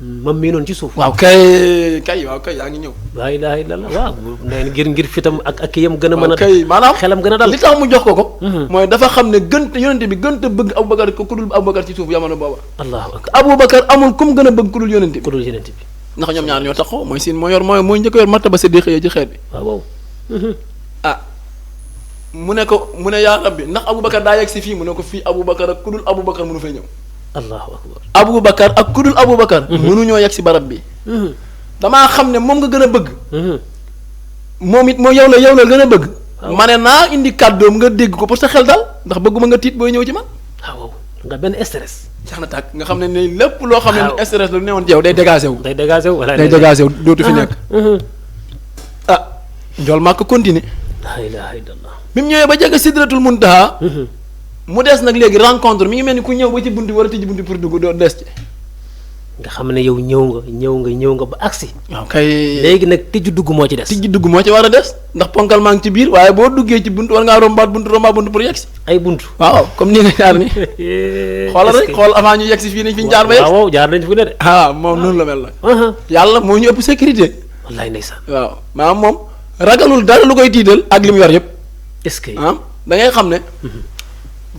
mam mii noonu ci suuf. waaw kay yaa ngi ñëw. laa ilaaha illallah waaw nee na ngir fitam ak kiyam gën a mën a. kay maanaam xelam gën a dal. li tax mu jox ko. mooy dafa xam ne yonente bi gënta bëgg Aboubacar ku dul Aboubacar ci suuf jamono booba. allahu akbar. Aboubacar amul kum gën a bëgg ku dul yonente bi. ku dul yonente bi. ndax ñoom ñaar ñoo taxaw mooy siin mooy njëkk yor martaba Siddiq ci xeet bi. waaw. mu ne yaa rabbi ndax Aboubacar daa yegg si fii mu ne ko fii Aboubacar ak ku dul Aboubacar mënu fay ñëw. allahu akbar. Aboubacar ak ku dul Aboubacar. mënuñoo yegg si barab bi. damaa xam ne moom nga gën a bëgg. moom it yow la gën a bëgg. ma ne naa indi kàddoom nga dégg ko pour sa xel dal ndax bëgguma nga tiit booy ñëw ci man. waaw nga benn stress. sax na tàkk nga xam ne lépp loo xam ne stress la newoon ci yow day dégagé wu. day dégagé wu dootu fi nekk. Njool Màkk continuer. la ilaha illallah. bi mu ñëwee ba jege Sidratul Muntaha. mu des nag léegi rencontre mi ngi mel ni ku ñëw ba ci buntu war a tijji buntu pour dugg doo des ci. nga xam ne yow ñëw nga ba agsi. waaw kay léegi nag tijji dugg moo ci des. tijji dugg moo ci war a des ndax ponkal maa ngi ci biir waaye boo duggee ci buntu war ngaa rombaat buntu pour yegg si. ay buntu. waaw comme nii nga jaar ni xoolal rek xool avant ñu yegg si fii nañ fi ñu jaar ba yegg. waaw jaar nañ fi ne de. moom noonu la mel nag. yàlla moo ñu ëpp sécurité. wallaay ndeysaan. waaw maanaam moom ragalul dara lu koy tiital ak li mu yor yëpp. est-ce que. da ngay xam ne.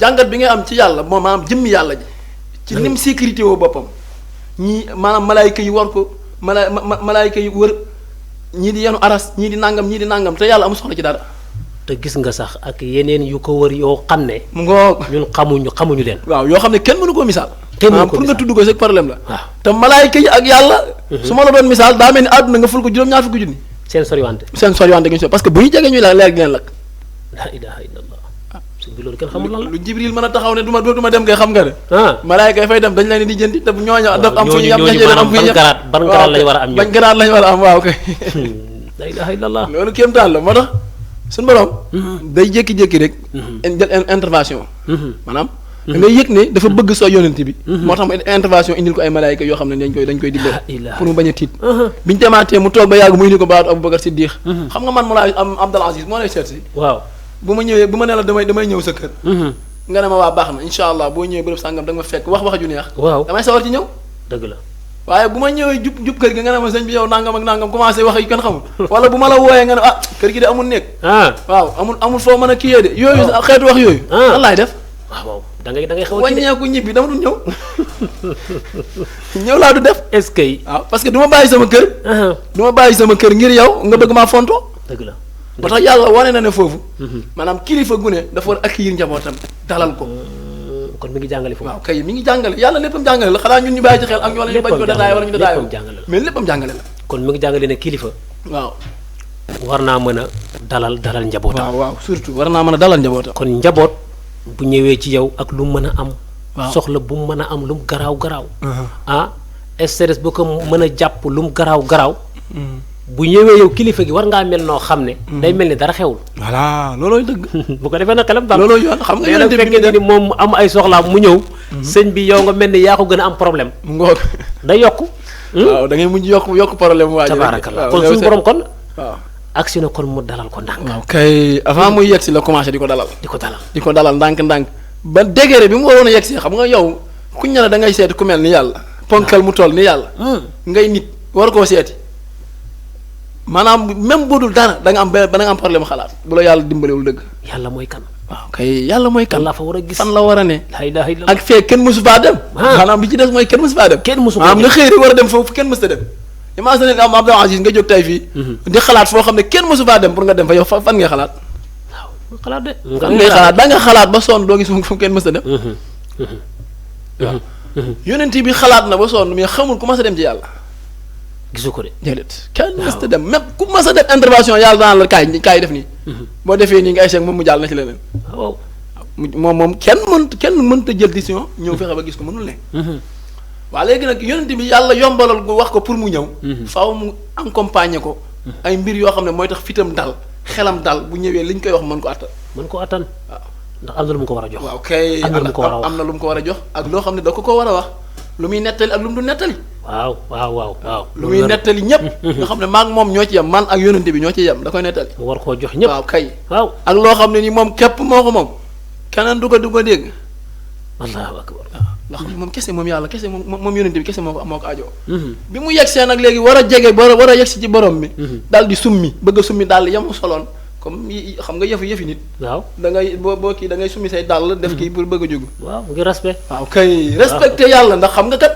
jàngat bi ngay am ci yàlla moom maanaam jëmmi yàlla ji. ci nim sécurité woo boppam. ñii maanaam malaayka yi war ko malaayka yi wër ñii di yenu aras ñii di nangam te yàlla amul soxla ci dara. te gis nga sax ak yeneen yu ko wër yoo xam ne. mu ngoog ñun xamuñu leen. waaw yoo xam ne kenn mënu koo misaal. pour nga tudd ko c'est problème la. waaw te malaayka yi ak yàlla. su ma la doon misaal daa mel ni àdduna nga ful ko juróom-ñaar fukki junni. seen soriwante gi ñu parce que bu ñu jegee ñuy leer gi leen lakk. la ilaha illallah. suñ bi loolu kenn xamul lan la. lu Jibril mën a taxaw ne dootuma dem ngay xam nga ne. malaayka yi fay dem dañ leen di jëndi te ñooñu daf am fu ñu yam ban garaat lañ war a am bañ garaat lañ war a am waaw kay. la ilaha illallah. loolu kéemtaan la moo tax suñu borom. day jékki-jékki rek. jël intervention. maanaam. da ngay yëg ne dafa bëgg soo yonent bi. moo tax mu intervention indil ko ay malaayka yoo xam ne dañ koy digle pour mu bañ a tiit. biñu demaatee mu toog ba yàgg muy ni ko baatu Aboubacar Siddiq. xam nga man mu laay am Abdal Aziz moo lay seet si. waaw bu ma ñëwee bu ma nee la damay ñëw sa kër. nga ne ma waa baax na incha allah boo ñëwee bërëb sàngam da nga ma fekk wax ju neex. waaw damay sawar ci ñëw. dëgg la waaye bu ma ñëwee jub kër gi nga ne ma sëñ bi yow nangam ak nangam commencé wax yi kenn xamul. wala bu ma la wooyee nga ne kër gi de amul néeg. waaw amul foo mën a kiyee de. yooyu xeetu wax yooyu. lan laay def. waaw da ngay xaw a wàññeeku ñibbi dama dul ñëw. ñëw laa du def. est-ce que. waaw parce que du ma bàyyi sama kër. du ma bàyyi sama kër ngir yow nga bëgg maa fonto. dëgg la. ba tax yàlla wane na ne foofu. maanaam kilifa gu ne dafa war a accueillir njabootam dalal ko. kon mi ngi jàngale foofu. waaw kay mi ngi jàngale yàlla léppam jàngale la xanaa ñun ñu bàyyi ci xel ak ñoo la ñu bañ ko détaillé wala ñu détaillé mais léppam jàngale la. kon mi ngi jàngale ne kilifa. waaw. war naa mën a dalal njabootam. waaw surtout war naa mën a dalal njabootam. kon njaboot bu ñëwee ci yow ak lu mu mën a am. waaw soxla bu mu mën a am lu mu garaaw. stress bu ko mën a jàpp lu mu garaaw. bu ñëwee yow kilifa gi war ngaa mel noo xam ne. day mel ni dara xewul. voilà loolooy dëgg. bu ko defee nag xelam daal loolooy yoon xam nga yonent bi fekkee ni moom mu am ay soxlaam mu ñëw. sëñ bi yow nga mel ni yaa ko gën a am problème. mu ngoog day yokku. waaw da ngay mujj yokk problème waa ji. tabaarakallah kon suñu borom kon. waaw agsi na kon mu dalal ko ndànk. waaw kay avant muy yegg si la commencé di ko dalal. di ko dalal ndànk-ndànk ba degré bi mu waroon a yegg si xam nga yow ku ñu ne da ngay seeti ku mel ni yàlla. ponkal mu toll ni yàlla. ngay nit war koo seeti. maanaam même bu dul dara da nga am ba da nga am problème xalaat bu la yàlla dimbalewul dëgg. yàlla mooy kan. waaw kay yàlla mooy kan. la fa war a gis fan la war a ne. la ilaha illallah ak fee kenn mësu faa dem. maanaam bi ci des mooy kenn mësu faa dem. maanaam nga xëy rek war a dem foofu kenn mësu dem. imagine am Abdou Aziz nga jóg tey fii. di xalaat foo xam ne kenn mësu faa dem pour nga dem fa yow fan ngay xalaat. waaw xalaat de. ngay xalaat da nga xalaat ba sonn doo gis fu kenn mës a dem. waaw yonent bi xalaat na ba sonn mais xamul ku mas a dem ci yàlla. gisu ko de. déedéet kenn mës a dem même ku mas a def intervention yàlla daan la kaay def nii. boo defee nii nga échec moom mu jàll na ci leneen. waaw moom kenn mënta jël décision ñëw fexe ba gis ko mënul ne. waaw léegi nag yonent bi yàlla yombalal wax ko pour mu ñëw. faaw mu accompagner ko. ay mbir yoo xam ne mooy tax fitam dal xelam dal bu ñëwee liñ koy wax mën ko attan. waaw. ndax am na lu mu ko war a jox. waaw kay am na lu mu ko war a jox ak loo xam ne da ko war a wax lu muy nettali ak lu mu du nettali. waaw. lu muy nettali ñëpp. nga xam ne maa ngi moom ñoo ci yem man ak yonent bi ñoo ci yem da koy nettali. mu war koo jox ñëpp. waaw kay. waaw ak loo xam ne ni moom képp moo ko moom keneen du ko dégg. allahu akbar. waaw ndax moom kese moom yàlla kese moom yonent bi kese moo ko ajoo. bi mu yegsee nag léegi war a jege war a yegsi ci borom bi. daal di summi bëgg a summi daal yamu soloon comme xam nga yëfi nit. waaw da ngay boo kii da ngay summi say dàll def kii pour bëgg a jóg. waaw ngir respect. waaw kay respecté yàlla ndax xam nga kat.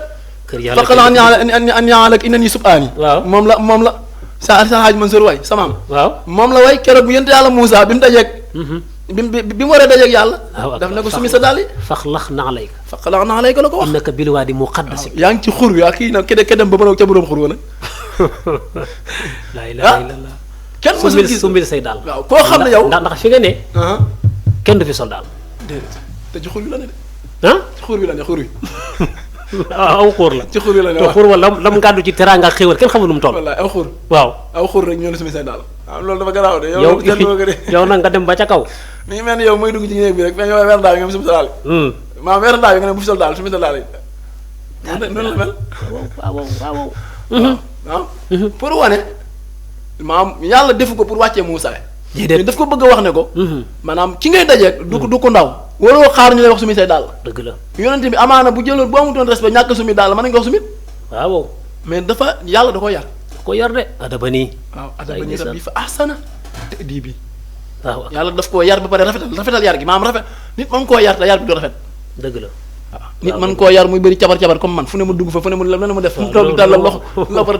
kër yàlla faqal an ya'lak innani subhaani. waaw moom la sa Haaj Mansour way samaam. waaw moom la way keroog bu yonent yàlla Moussa bi mu dajeeg. bi mu waree dajeeg yàlla. waaw daf ne ko summi sa dàll yi. faxlax na'layka. faxlax na'layka la ko wax. innaka bil waadi muqaddas. yaa ngi ci xur wi ak kii nag kedem ba ba ca borom xur wa nag. laa ilaaha illallah. kenn mësul gis summil say daal. waaw koo xam ne yow ndax fi nga ne. kenn du fi sol daal. déedéet te ci xur wi la ne de. ci xur wi la ne xur wi. waaw aw xur la. ci xur wi la ne te xur wa la mu gàddu ci teraanga ak xéwal kenn xamul nu mu toll. wallaay aw xur. waaw aw xur rek ñoo la sumi say daal. waaw loolu dafa garaaw de. yow nag nga dem ba ca kaw. mi ngi mel ni yow muy dugg ci néeg bi rek mais yow weer ndaa bi nga sumi sa daal. maanaam weer ndaa bi nga ne bu fi sol daal sumi sa daal yi. noonu la mel. waaw. waaw pour wane maanaam yàlla defu ko pour wàccee Moussa. déedéet daf ko bëgg a wax ne ko. maanaam ki ngay dajeeg. du ko ndaw. waroo xaar ñu lay wax sumi say daal. dëgg la yonent bi amaana bu jëloon boo amutoon respect ñàkk sumi daal mën nañu ko wax sumit. waaw. mais dafa yàlla da ko yar. da ko yar de. adabani. waaw adabani rabbi fa ahsana ta'dibi. waaw yàlla daf koo yar ba pare rafetal yar gi maanaam rafet nit mën koo yar te yar bi du rafet. dëgg la. waaw nit mën koo yar muy bëri cabar comme man fu ne mu dugg fa fu ne mu def. fu mu toog daal la loxo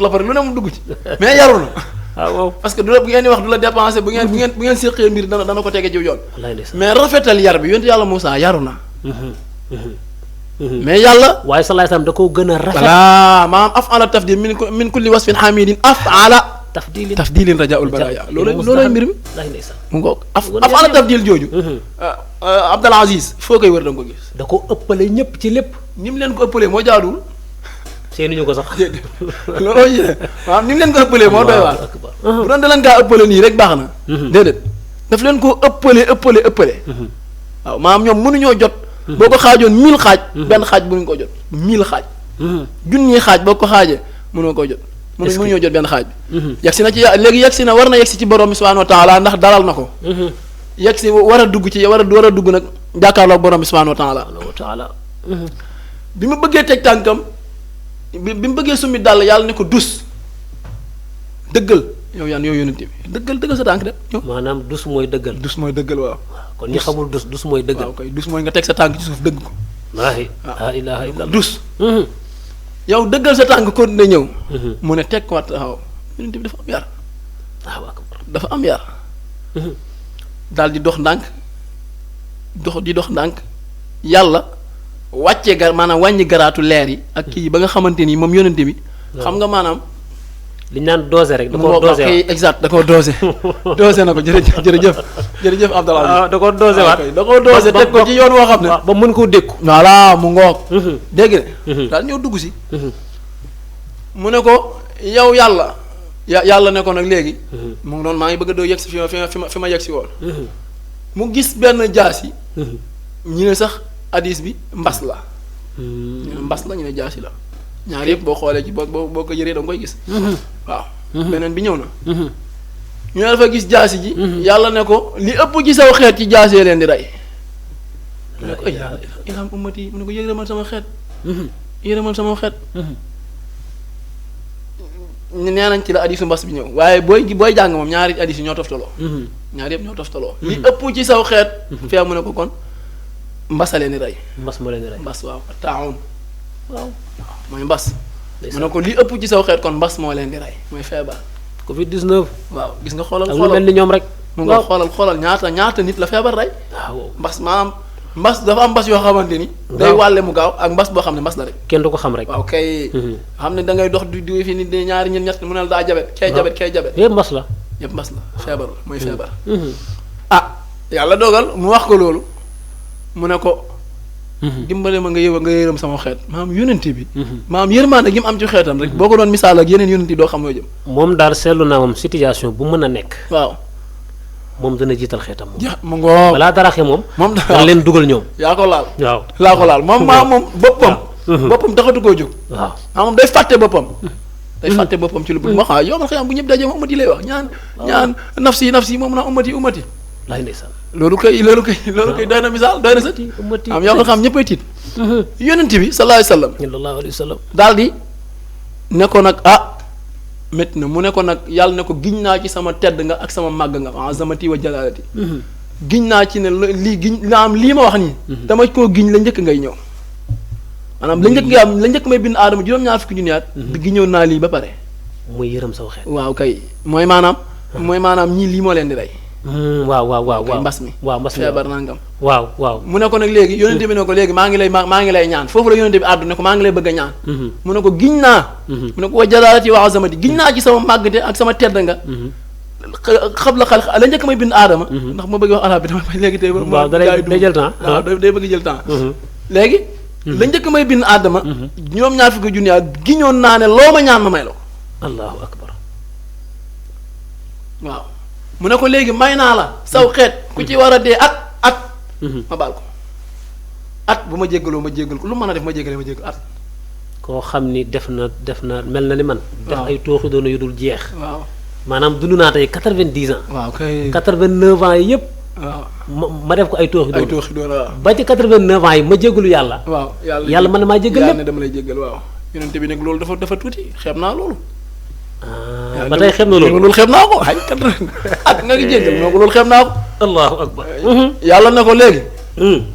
lapare lu ne mu dugg ci mais yaru na. waaw parce que du la bu ngeen di wax du la dépensé bu ngeen séqee mbir dana ko tege jiw yoon. mais rafetal yar bi yonent yàlla Moussa yaru na. mais yàlla. waaye salaay salaam da koo gën a rafet. voilà maanaam af'ala tafdil min kulli wasfin hamidin af'ala tafdilin rajaul baraya loolooy mbir mi. mu ngoog af'ala tafdil jooju. Abdul Aziz foo koy wër da nga ko gis. da ko ëppale ñëpp ci lépp. ni mu leen ko ëppalee moo jaaduwul. seenuñu ko sax. looloo yéene waaw ni mu leen ko ëppalee moo doy waar. bu doon da leen kaa ëppale nii rek baax na. déedéet daf leen koo ëppale. waaw maanaam ñoom mënuñoo jot. boo ko xaajoon 1000 xaaj. benn xaaj mënuñ koo jot 1000 xaaj. junni xaaj boo ko xaajee mënoo koo jot. mënuñoo jot benn xaaj bi. yegsi na ci léegi yegsi na war na yegsi ci borom bi subhanahu wa taala ndax dalal na ko. yegsi war a dugg ci war a dugg nag jàkkaarloog borom bi subhanahu wa taala. bi mu bëggee teg tànkam bi mu bëggee summi dàll yàlla ne ko dus dëggal yow yonent bi dëggal sa tànk de ñëw. maanaam dus mooy dëggal. dus mooy dëggal waaw. kon ñi xamul dus mooy dëggal. waaw kay dus mooy nga teg sa tànk ci suuf dëgg ko. wallaahi laa ilaaha illallah dus. yow dëggal sa tànk continué ñëw. mu ne teg ko waat taxaw yonent bi dafa am yar. dafa am yar. daal di dox ndànk di dox ndànk yàlla wàccee maanaam wàññi garaatu leer yi ak kii ba nga xamante ni moom yonent bi. xam nga maanaam. li ñu naan dosé rek. da koo dosé waat exact da koo dosé. dosé na ko jërëjëf Abdallah. waaw da koo dosé waat da koo dosé teg ko ci yoon woo xam ne. ba mën koo dékku. voilà mu ngoog. dégg nga. daal ñëw dugg si. mu ne ko yow yàlla yàlla ne ko nag léegi mu ngi noonu maa ngi bëgg a doo yegg si fi ma yegg si woon mu gis benn jaasi ñu ne sax hadis bi mbas la ñu ne mbas la ñu ne jaasi la ñaar yëpp boo xoolee ci boo ko yëree da nga koy gis waaw beneen bi ñëw na ñu ne dafa gis jaasi ji yàlla ne ko li ëpp ci saw xeet ci jaasee leen di rey mu ne ko yàlla ilham ummati mu ne ko yërëmal sama xeet yërëmal sama xeet nee nañ ci la hadisu mbas bi ñëw waaye booy jàng moom ñaari hadis yi ñoo toftaloo ñaari yëpp ñoo toftaloo li ëpp ci saw xeet fee mu ne ko kon mbasa leen di rey mbas moo leen di rey mbas waaw taawun waaw mooy mbas mu ne ko li ëpp ci saw xeet kon mbas moo leen di rey mooy feebar covid 19 waaw gis nga xoolal ak lu mel ni ñoom rek mu nga xoolal ñaata nit la feebar rey waaw mbas maanaam mbas dafa am mbas yoo xamante ni day wàlle mu gaaw ak mbas boo xam ne mbas la rek kenn du ko xam rek waaw kay xam ne da ngay dox di fi nit ñaari ñett mu ne la daa jabet kay jabet yëpp mbas la yëpp mbas la feebar la mooy feebar yàlla dogal mu wax ko loolu mu ne ko dimbale ma nga yërëm sama xeet maanaam yónent bi maanaam yërmaande gi mu am ci xeetam rek boo ko doon misaal ak yeneen yónent yi doo xam noo jëm moom daal seetlu naa moom situation bu mën a nekk waaw moom dana jiital xeetam moom mu ngoo balaa dara xew moom dana leen dugal ñoom yaa ko laal waaw laa ko laal moom moom boppam taxatu koo jóg waaw moom day fàtte boppam day fàtte boppam ci lu bëgg wax yow man xëy bu ñëpp dajee ma umati lay wax ñaan nafsi moom naa umati laay ndeysaan loolu kay doy na misaal doy na sët am yow nga xam ñëppay tiit yonent bi sallallahu alayhi wa sallam daal di ne ko nag métti na mu ne ko nag yàlla ne ko giñ naa ci sama tedd nga ak sama màgg nga azamati wa jalaalati giñ naa ci ne lii ma wax nii dama koo giñ la njëkk ngay ñëw maanaam la njëkk may bind aadama juróom-ñaar fukki junni at giñoon naa lii ba pare muy yërëm saw xeet waaw kay mooy maanaam ñii lii moo leen di rey waaw mbas mi waaw mbas mi feebar nangam waaw mu ne ko nag léegi yonente bi ne ko léegi maa ngi lay ñaan foofu la yonente bi àddu ne ko maa ngi lay bëgg a ñaan mu ne ko giñ naa mu ne ko wa jalaalati wa azamati giñ naa ci sama màggte ak sama tedd nga xab la xal la njëkk may bind aadama ndax ma bëgg wax arab bi dama léegi tey waaw day jël temps waaw day bëgg jël temps léegi la njëkk may bind aadama juróom-ñaar fukki junni at giñoon naa ne loo ma ñaan ma may la ko allahu akbar waaw mu ne ko léegi may naa la saw xeet ku ci war a dee at ma baal ko at bu ma jéggaloo ma jéggal ko lu mën a def ma jéggalee ma jéggal at koo xam ni def na mel na ni man def ay tooxi doona yu dul jeex waaw maanaam dund naa tey 90 ans waaw kay 89 ans yi yëpp waaw ma def ko ay tooxi doona waaw ba ci 89 ans yi ma jéggalu yàlla waaw yàlla man na maa jéggal lépp ne dama lay jéggal waaw yonente bi nag loolu dafa tuuti xeeb naa loolu ba tey xeeb na loolu xeeb naa ko ay at nga ngi jéggal moo ko loolu xeeb naa ko allahu akbar yàlla ne ko léegi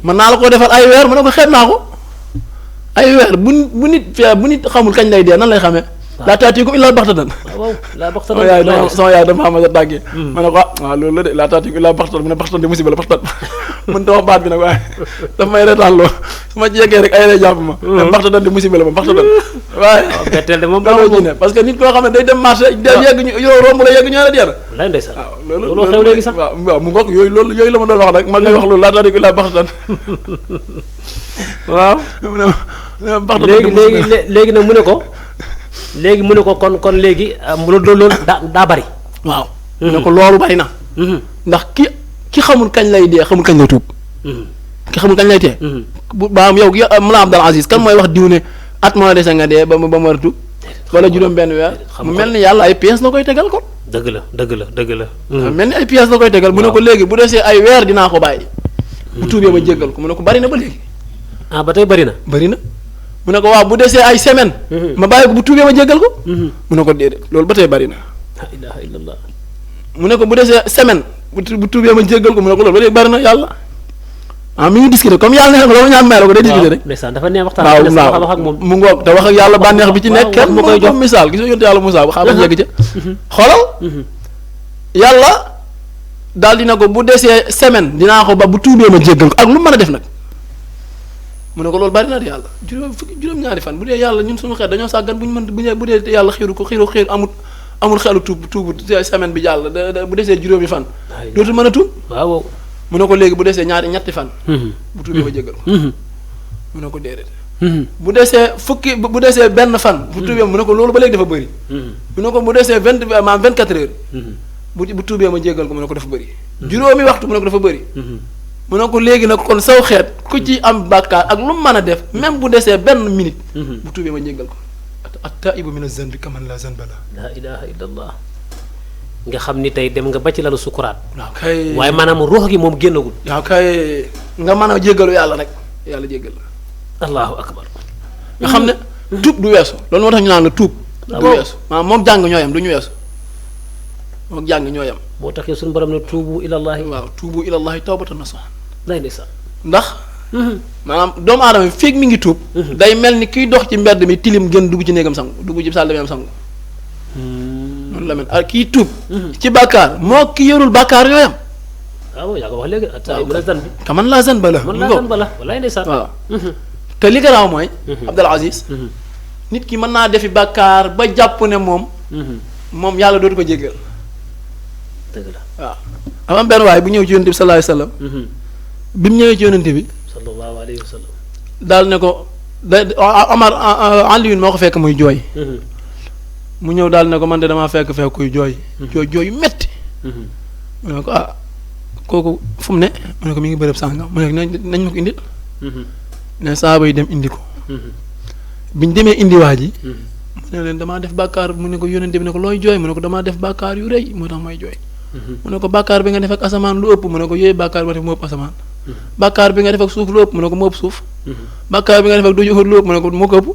mën naa la ko defal ay weer mu ne ko xeeb naa ko ay weer bu nit xamul kañ lay dee nan lay xamee laa taatiikum illaa baxtatan waaw laa baxtatan sama yaay dafa am a tàggee ma ne ko waaw loolu la de laa taatiikum illaa baxtatan mu ne baxtatan de musiba la baxtatan mën ta wax baat bi nag waaye daf may reetaan loo su ma jekkee rek ay lay jàpp ma baxtatan de musiba la ma baxtatan waaye betteel de moom daloo ji ne parce que nit koo xam ne day dem marché yegg ñu yow romb la yegg ñu ne la dee na lay ndeysaan waaw loolu xew léegi sax waaw mu ngoog yooyu la ma doon wax rek ma ngay wax loolu laa taatiikum illaa baxtatan waaw léegi nag mu ne ko léegi mu ne ko kon léegi loolu daa bari waaw mu ne ko loolu bari na ndax ki xamul kañ lay dee xamul kañ lay tuub ki xamul kañ lay tee bu baam yow Mawlana Abdul Aziz kan mooy wax diw ne at moo dese nga dee ba mu war a tuub wala juróom benn weer mu mel ni yàlla ay pièces la koy tegal kon dëgg la mel ni ay pièces la koy tegal mu ne ko léegi bu desee ay weer dinaa ko bàyyi bu tuubee ma jéggal ko mu ne ko bari na ba léegi ba tey bari na mu ne ko waaw bu desee ay semaine ma bàyyi ko bu tuubee ma jéggal ko mu ne ko déedéet loolu ba tey bari na la ilaha illallah mu ne ko bu desee semaine bu tuubee ma jéggal ko mu ne ko loolu ba léegi bari na yàlla mi ngi discuter comme yàlla neex na loo ma ñaan may la ko day discuter rek ndeysaan dafa neex waxtaan waaw wax ak moom mu ngoog te wax ak yàlla bànneex bi ci nekk kenn mu koy jox misaal gis nga yonte yàlla Moussa ba xaaral yegg ca xoolal yàlla daal dina ko bu desee semaine dinaa ko ba bu tuubee ma jéggal ko ak lu mën a def nag mu ne ko loolu bari na de yàlla juróom-ñaari fan bu dee yàlla ñun suñu xeet dañoo sàggan bu ñu mën bu dee yàlla xiiru amul xelu tuubu semaine bi jàll bu desee juróomi fan dootul mën a tuub waaw mu ne ko léegi bu desee ñetti fan bu tuubee ma jéggal ko mu ne ko déedéet bu desee fukki bu desee benn fan. bu tuubee mu ne ko loolu ba léegi dafa bëri. mu ne ko bu desee 24 heures. bu tuubee ma jéggal ko mu ne ko dafa bëri. juróomi waxtu mu ne ko dafa bëri. mu ne ko léegi nag kon saw xeet ku ci am bàkkaar ak lu mu mën a def même bu desee benn minute. bu tuubee ma jéggal ko. at-taa'ibu mina zanbi kaman laa zanba lahu. laa ilaaha illallah. nga xam ni tey dem nga ba ci lalu sukuraat. waaw kay waaye maanaam ruux gi moom génnagul. waaw kay nga mën a jéggalu yàlla rek yàlla jéggal la. allahu akbar. nga xam ne tuub du weesu loolu moo tax ñu naan la tuub. du weesu maanaam moom jàng ñooyam du ñu weesu moom jàng ñooyam. moo tax suñu borom ne tuubu ilallahi. waaw tuubu ilallahi tawbatan nasuha. lay ndeysaan. ndax. maanaam doomu aadama feeg mi ngi tuub. day mel ni kiy dox ci mbedd mi tilim gën dugg ci néegam sangu dugg ci salle de bain sangu. noonu la mel ak kii tuub. ci bàkkaar moo ki yorul bàkkaar ñooyam. waaw yaa ko wax léegi at-taa'ibu mina zanbi kaman laa zanba lahu. man laa zanba lahu wallaay ndeysaan. waaw te li garaaw mooy. Abdul Aziz. nit ki mën naa defi bàkkaar ba jàpp ne moom. moom yàlla dootu ko jéggal. dëgg la waaw am benn waay bu ñëw ci yonent bi sallallahu alayhi wa sallam. bi mu ñëwee ci yonent bi. sallallahu alayhi wa sallam. daal ne ko Omar Alioune moo ko fekk muy jooy. mu ñëw daal ne ko man de damaa fekk kuy jooy. jooy yu metti mu ne ko kooku fu mu ne mu ne ko mi ngi bërëb sàngam mu ne nañ ma ko indil. ne saaba yi dem indi ko. biñ demee indi waa ji. mu ne leen damaa def bàkkaar mu ne ko yónnente bi ne ko looy jooy mu ne ko damaa def bàkkaar yu rëy moo tax may jooy. mu ne ko bàkkaar bi nga def ak asamaan lu ëpp mu ne ko yooyu bàkkaar bi nga def moo ëpp asamaan. bàkkaar bi nga def ak suuf lu ëpp mu ne ko moo ëpp suuf. bàkkaar bi nga def ak du lu ëpp mu ne ko moo ko ëpp.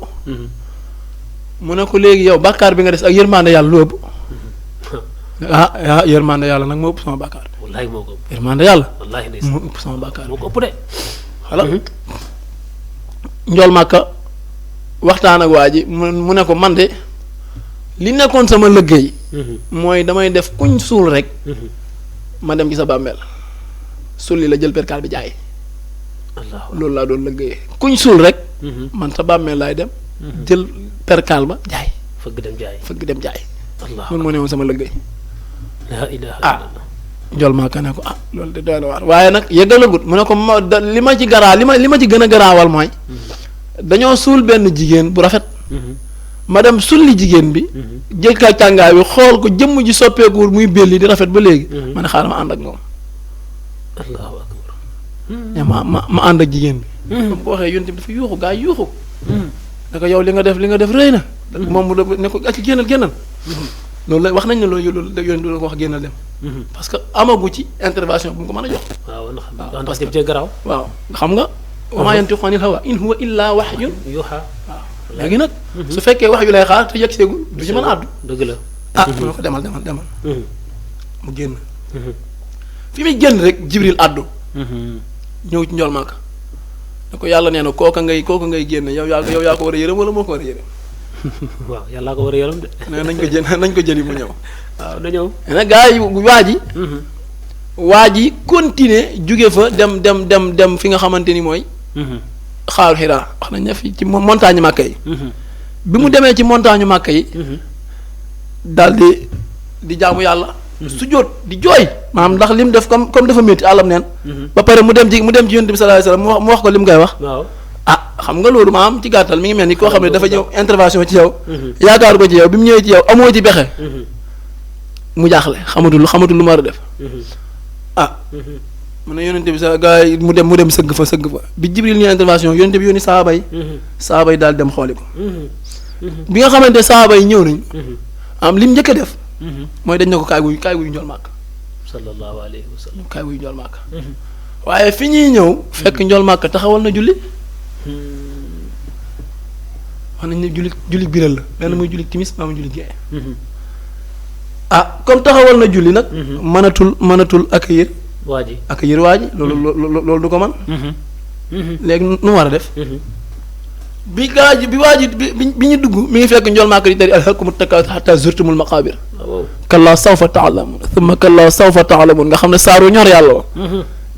mu ne ko léegi yow bàkkaar bi nga def ak yërmande yàlla lu ëpp. yërmande yàlla nag moo ëpp sama bàkkaar. wallaahi moo ko ëpp. yërmande yàlla. wallaahi ndeysaan moo ëpp sama bàkkaar. moo ko ëpp de. xala njool màkka waxtaan ak waa ji mu ne ko man de li nekkoon sama liggéey. mooy damay def kuñ suul rek. ma dem ci sa bàmmeel sulli la jël perkaal bi jaay. loolu laa doon liggéeyee kuñ suul rek. man sa bàmmeel laay dem. jël perkaal ba jaay. fëgg dem jaay. loolu moo ne woon sama liggéey. laa ilaaha illallah. njool màkka ne ko loolu de doy na waar waaye nag yëggalagut mu ne ko li ma ci li ma ci gën a garaawal mooy. dañoo suul benn jigéen bu rafet. ma dem sulli jigéen bi. jëkkaay tàngaay bi xool ko jëmm ji soppeekuwul muy belli di rafet ba léegi. ma ne xaaral ma ànd ak moom. allahu akbar. ma ànd ak jigéen bi. ba mu ko waxee yonent bi dafa yuuxu gaa yi yuuxu. da ko yow li nga def rëy na. moom mu ne ko ci génnal. loolu la wax nañ ne loolu yonent du la ko wax génnal dem. parce que amagu ci intervention bu mu ko mën a jox. waaw parce que jëm garaaw. waaw xam nga. wa maa yantiqu anil hawaa in huwa illaa wahyun yuuhaa. waaw léegi nag. su fekkee wax yu lay xaar te yegg seegul du ci mën a àddu. dëgg la. mu ne ko demal. mu génn. fi muy génn rek Jibril àddu. ñëw ci njool Màkka. ne ko yàlla nee na kooka ngay génn yow yaa ko war a yërëm wala moo ko war a yërëm. waaw yàllaa ko war a yërëm de. nañ ko jëli mu ñëw. waaw na ñëw. nag gaa yi waa ji continuer jóge fa dem fi nga xamante ni mooy. xaaru Xiraa wax nañ ne fi ci montagne Màkka yi. bi mu demee ci montagne Màkka yi. daal di jaamu yàlla. su jóot di jooy maanaam ndax lim def comme dafa métti àllam neen. ba pare mu dem ci yonent bi sallallahu alayhi wasallam mu wax ko lim koy wax. waaw xam nga loolu maanaam ci gàttal mi ngi mel ni koo xam ne dafa ñëw intervention ci yow. yaakaar ko ci yow bi mu ñëwee ci yow amoo ci pexe. mu jaaxle xamatul lu ma war a def. mu ne yonent bi sa gaa yi mu dem sëgg fa bi Jibril ñëw intervention yonent bi yónni saaba yi daal dem xooli ko. bi nga xamante saaba yi ñëw nañ. lim njëkk a def. mooy dañ ne ko kaay wuyu njool Màkka. sallallahu alayhi wa sallam. kaay wuyu njool Màkka. waaye fi ñuy ñëw. fekk njool Màkka taxawal na julli. wax nañ ne julli biral la benn muy julli timis maa mu julli gee. comme taxawal na julli nag. mënatul accueillir. waa ji loolu du ko man léegi nu mu war a def. bi ñu dugg mi ngi fekk njool Màkka di tari alhaakumu takaasur hattaa zurtumul maqaabir. kallaa sawfa ta'lamuun thumma kallaa sawfa ta'lamuun nga xam ne saaru ñor yàlla wa.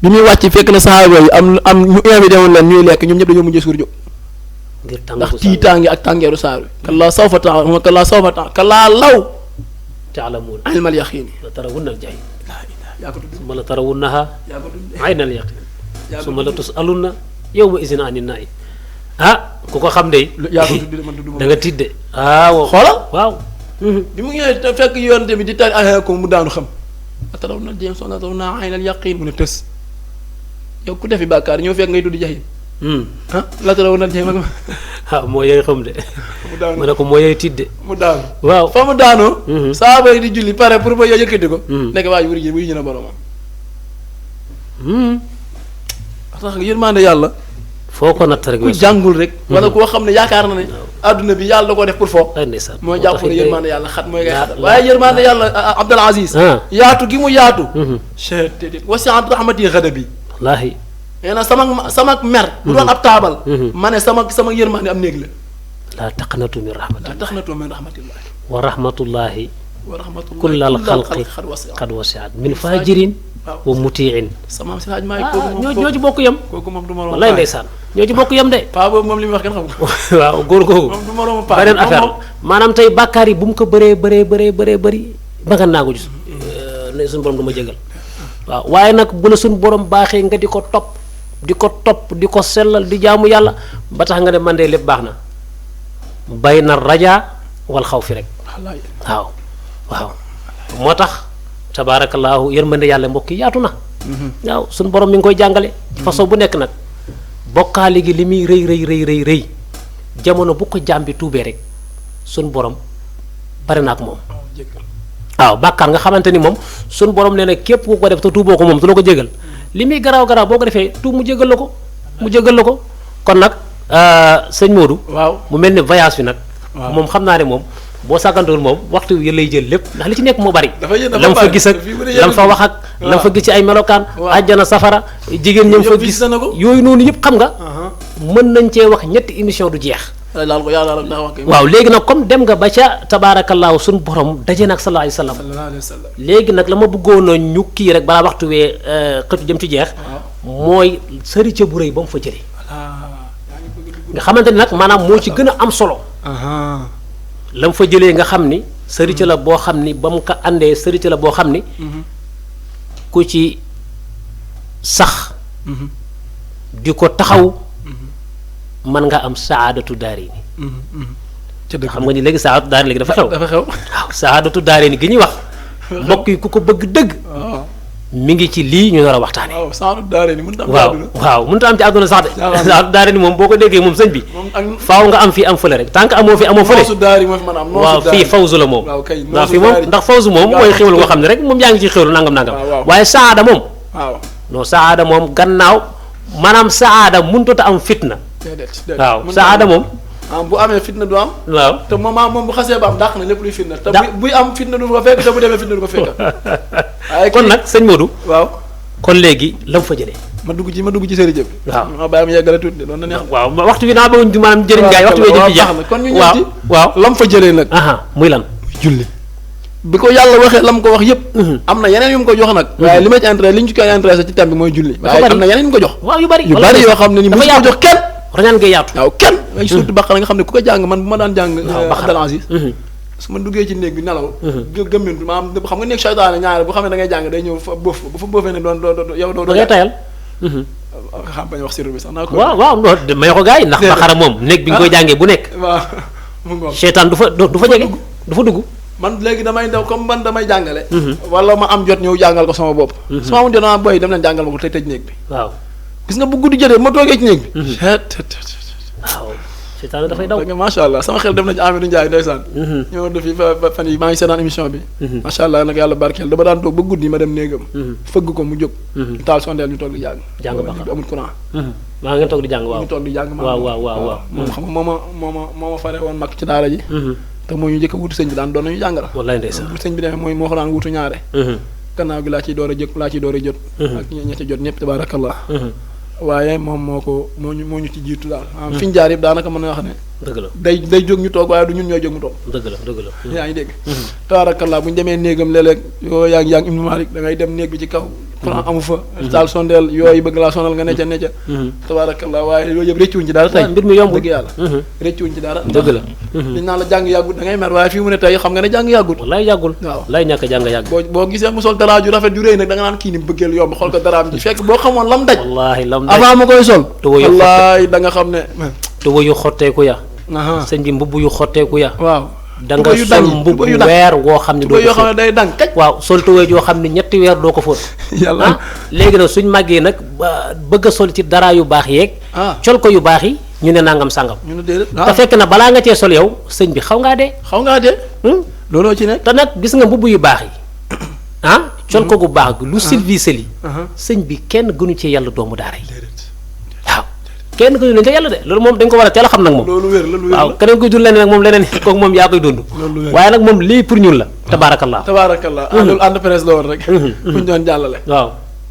bi muy wàcc fekk na saxaaba yi am ñu invité woon leen ñuy lekk ñoom ñëpp dañoo mujjee suur jóg. ndax tiitaange ak tàngeeru saar wi. kallaa sawfa ta'lamuun kallaa law ta'lamuun ilmal yaqiini la tarawunnal jahiim. yaa ko tudd summa la tarawunnahaa aynal yaqiin summa la tus'alunna yawma izin anin na'iim. ku ko xam de yaa ko tudd man tudd da nga tidde waaw xoolal waaw bi mu ñëwee te fekk yonte bi di tari ko mu daanu xam ataraw na jéem soxna taw naa aynal yaqin mu ne tës yow ku defi bàkkaar ñoo fekk ngay tudd jaxin la taraw na jéem ah moo yooyu xam de mu daanu ma ne ko moo yooyu tidde mu daanu waaw fa mu daanoo saaba yi di julli pare pour ba yow yëkkati ko nekk waa ji wuyu ji na boromam tax nga yërmande yàlla foo ko natt rek ku jàngul rek wala koo xam ne yaakaar na ne adduna bi yàlla da koo def pour foo mooy jàpp ne yërmande yàlla xat mooy ngay xatal waaye yërmande yàlla Abdul Aziz yaatu gi mu yaatu chettt wasi'at rahmati ghadabi wallaahi nee na sama mer bu doon ab taabal ma ne sama yërmande am néeg la laa taqnatu min rahmatillah laa taqnatu min rahmatillahi wa rahmatullahi wa rahmatullahi kullal xalqi qad wasi'at min fajirin wa mutiin sama si laaj maay kooku moom ñoo ci bokk yem kooku moom du moroom wallaay ndeysaan ñoo ci bokk yem de paa boobu moom li muy wax kenn xam ko waaw góor googu moom du moroom paa beneen affaire la maanaam tey bàkkaar yi bu mu ko bëree bëri ba nga naa ko gis ne suñu borom du ma jégal waaw waaye nag bu la suñu borom baaxee nga di ko topp di ko sellal di jaamu yàlla ba tax nga ne man de lépp baax na bay na rajaa wal xaw fi rek waaw moo tax tabaarakallaahu yërmande yàlla mbokk yi yaatu na waaw suñu borom mi ngi koy jàngale façon bu nekk nag bokkaale gi li muy rëy jamono bu ko jàmbi tuubee rek suñu borom bari na ak moom waaw bàkkaar nga xamante ni moom suñu borom nee na képp ku ko def te tuuboo ko moom du la ko jégal li muy garaaw boo ko defee tuub mu jégal la ko kon nag sëñ Modou waaw mu mel ni voyage bi nag moom xam naa ne moom boo sàggantuwul moom waxtu wi lay jël lépp ndax li ci nekk moo bari lam fa gis ak lam fa wax ak lam fa gis ci ay melokaan àjjana safara jigéen ñam fa gis yooyu noonu yëpp xam nga mën nañ cee wax ñetti émission du jeex waaw léegi nag comme dem nga ba ca tabaarakallaahu suñu borom daje nag sallallahu alayhi wa sallam léegi nag la ma bëggoon a ñu kii rek balaa waxtu wee xëtu jëm ci jeex mooy sëriñ bu rëy ba mu fa jëlee nga xamante ni nag maanaam moo ci gën a am solo la mu fa jëlee nga xam ni sëriñ la boo xam ni ba mu ko àndee sëriñ la boo xam ni ku ci sax di ko taxaw mën nga am saadatu daari ni xam nga ni léegi saadatu daari léegi dafa xew waaw saadatu daari ni gi ñuy wax mbokk yi ku ko bëgg dëgg mi ngi ci lii ñu nar a waxtaane waaw mënut a am ci àdduna sax de saadatu daari ni moom boo ko déggee moom sëñ bi faaw nga am fii am fële rek tant que amoo fële waaw fii fawzu la moom waaw fii moom ndax fawzu moom mooy xéwal goo xam ne rek moom yaa ngi ci xéwlu nangam waaye saada moom non saada moom gannaaw maanaam saada mënut a am fitna waaw saada moom bu amee fitna du am waaw te moom bu xasee ba am dàq na lépp luy fitna te buy am fitna du ko fekk te bu demee fitna du ko fekk kon nag sëñ Modou waaw kon léegi la mu fa jëlee ma dugg ci sëriñ bi waaw ma bàyyi ma yeggale tuuti de doon na neex waaw waxtu bi naa bëgg maanaam jëriñ gaay waxtu bi jëm ci jeex kon ñu ñëw ci waaw lam fa jëlee nag muy lan julli bi ko yàlla waxee lam ko wax yëpp am na yeneen yu mu ko jox nag waaye li ma ci intéressé li ñu ci koy intéressé ci thème bi mooy julli waaye am na yeneen yu mu ko jox waaw yu bari yoo xam ne ni mu ko jox kenn rañaan ngay yaatu waaw kenn ay surtout Baqara nga xam ne ku ko jàng man bu ma daan jàng Abdul Aziz su ma duggee ci néeg bi nelaw gëmmintu maanaam xam nga néeg seytaane ñaare bu xam ne da ngay jàng day ñëw fa bëf bu fa bëfee ne doon yow doo ngay tayal xam bañ wax sirru bi sax naa ko waaw may ko gars yi ndax Baqara moom néeg bi nga koy jàngee bu nekk waaw mu ngoog seytaan du fa jege du fa dugg man léegi damay daw comme man damay jàngale wala ma am jot ñëw jàngal ko sama bopp su ma amul jot boy dem leen jàngal ma ko tey tëj néeg bi waaw gis nga bu guddi jotee ma toogee ci néeg bi waaw seytaane dafay daw macha allah sama xel dem na ci Amidou Ndiaye ndeysaan ñëw def fi fan yi maa ngi seetaan émission bi macha allah nag yàlla barkeel dama daan toog ba guddi ma dem néegam fëgg ko mu jóg ñu taal sondeel ñu toog di jàng Baqara amul courant maa ngeen toog di jàng waaw ñu toog di jàng waaw moom xam nga moo ma fare woon mag ci daara ji te moo ñu njëkk a wutu sëñ bi daan doon nañu jàngal wallaay ndeysaan bu sëñ bi demee mooy moo ko daan wutu ñaare gannaaw gi laa ciy door a jot ak ña ci jot ñëpp tabaarakallah waaye moom moo ñu ci jiitu daal fi ñu jaar yëpp daanaka mën na wax ne dëgg la day jóg ñu toog waaye du ñun ñooy jóg mu toog dëgg la yaa ngi dégg tabaarakallah bu ñu demee néegam léeg-léeg yoo yaa ngi Ibnu Malik da ngay dem néeg bi ci kaw courant amu fa taal sondeel yooyu bëgg laa sonal nga necca tabaarakallah waaye yooyu yëpp rëccuwuñ ci dara tey mbir mi yomb dëgg yàlla rëccuwuñ ci dara dëgg la liñ naan la jàng yàggut da ngay mer waaye fii mu ne tey xam nga ne jàng yàggut wallaay yàggul waaw lay ñàkk jàng yàgg boo gisee mu sol dara ju rafet ju rëy nag da nga naan kii ni bëggeel yomb xool ko daraam ji fekk boo xamoon lam daj wallaahi lam daj avant ma koy sol wallaay wallaay da nga xam ne tuba yu xotteeku ya aha sëñ bi mbubb yu xotteeku ya waaw da nga sol mbubb weer woo xam ne doo tuba yoo ko xam ne fóot day dang kaj waaw sol tuba yoo xam ne ñetti weer doo ko fóot yàlla léegi nag suñ màggee nag bëgg a sol ci dara yu baax yeeg col ko yu baax yi ñu ne nangam sàngam ñu ne déedéet te fekk na balaa nga cee sol yow sëñ bi xaw ngaa dee xaw ngaa dee looloo ci nekk te nag gis nga mbubb yu baax yi col ko gu baax gi lu silvisé li sëñ bi kenn gënu ci yàlla doomu daara yi waaw kenn gënu leen ca yàlla de loolu moom dañ ko war a teel a xam nag moom loolu wér la lu wér waaw la keneen koy dund leneen nag moom leneen kooku moom yaa koy dund loolu wér waaye nag moom lii pour ñun la tabaarakallah tabaarakallah loolu ànd presse la woon rek buñ doon jàllale waaw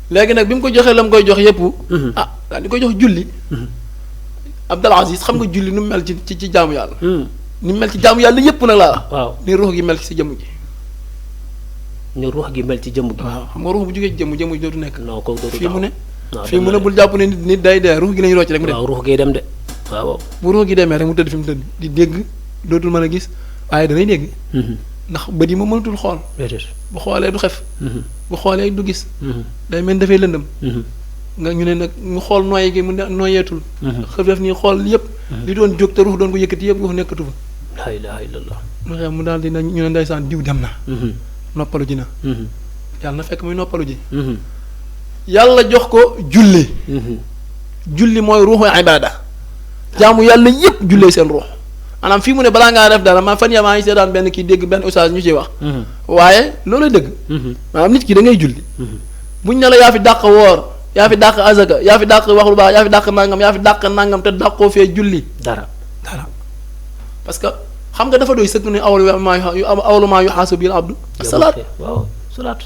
léegi nag bi mu ko joxee la mu koy jox yëpp daal di koy jox julli Abdul Aziz xam nga julli nu mu mel ci jaamu yàlla ni mu mel ci jaamu yàlla yëpp nag laa waaw ni ruux gi mel ci jëmm ji ñu ruux gi mel ci jëmm gi waaw xam nga ruux bu jógee ci jëmm ji dootu nekk non ko dootu fii mu ne waaw fii mu ne bul jàpp ne nit day dee ruux gi lañu rocc rek mu dem waaw ruux gi dem de waaw bu ruux gi demee rek mu tëdd fi mu tëdd di dégg dootul mën a gis waaye danay dégg ndax bët yi ma mënatul xool bu xoolee du xef bu xoolee du gis day mel dafay lëndëm nga ñu ne nag mu xool nooy gi mu nooyeetul xëf def nii xool yëpp li doon jóg te ruux doon ko yëkkati yëpp ruux nekkatu fa la ilaha illallah mu xew mu daal di na ñu ne ndeysaan diw dem na noppalu ji na yàlla na fekk muy noppalu ji yàlla jox ko julli julli mooy ruuxu ibaada jaamu yàlla yëpp jullee seen ruux maanaam fii mu ne balaa ngaa def dara ma fan yaa ngi seetaan benn kii dégg benn ustaas ñu ciy wax waaye loolu dëgg maanaam nit ki da ngay julli buñ ne la yaa fi dàq woor yaa fi dàq azaka yaa fi dàq wax lu baax yaa fi dàq nangam te dàqoo fee julli dara parce que xam nga dafa doy sëkk ne awlu maa yu xaasu bil abdu salaat waaw salaat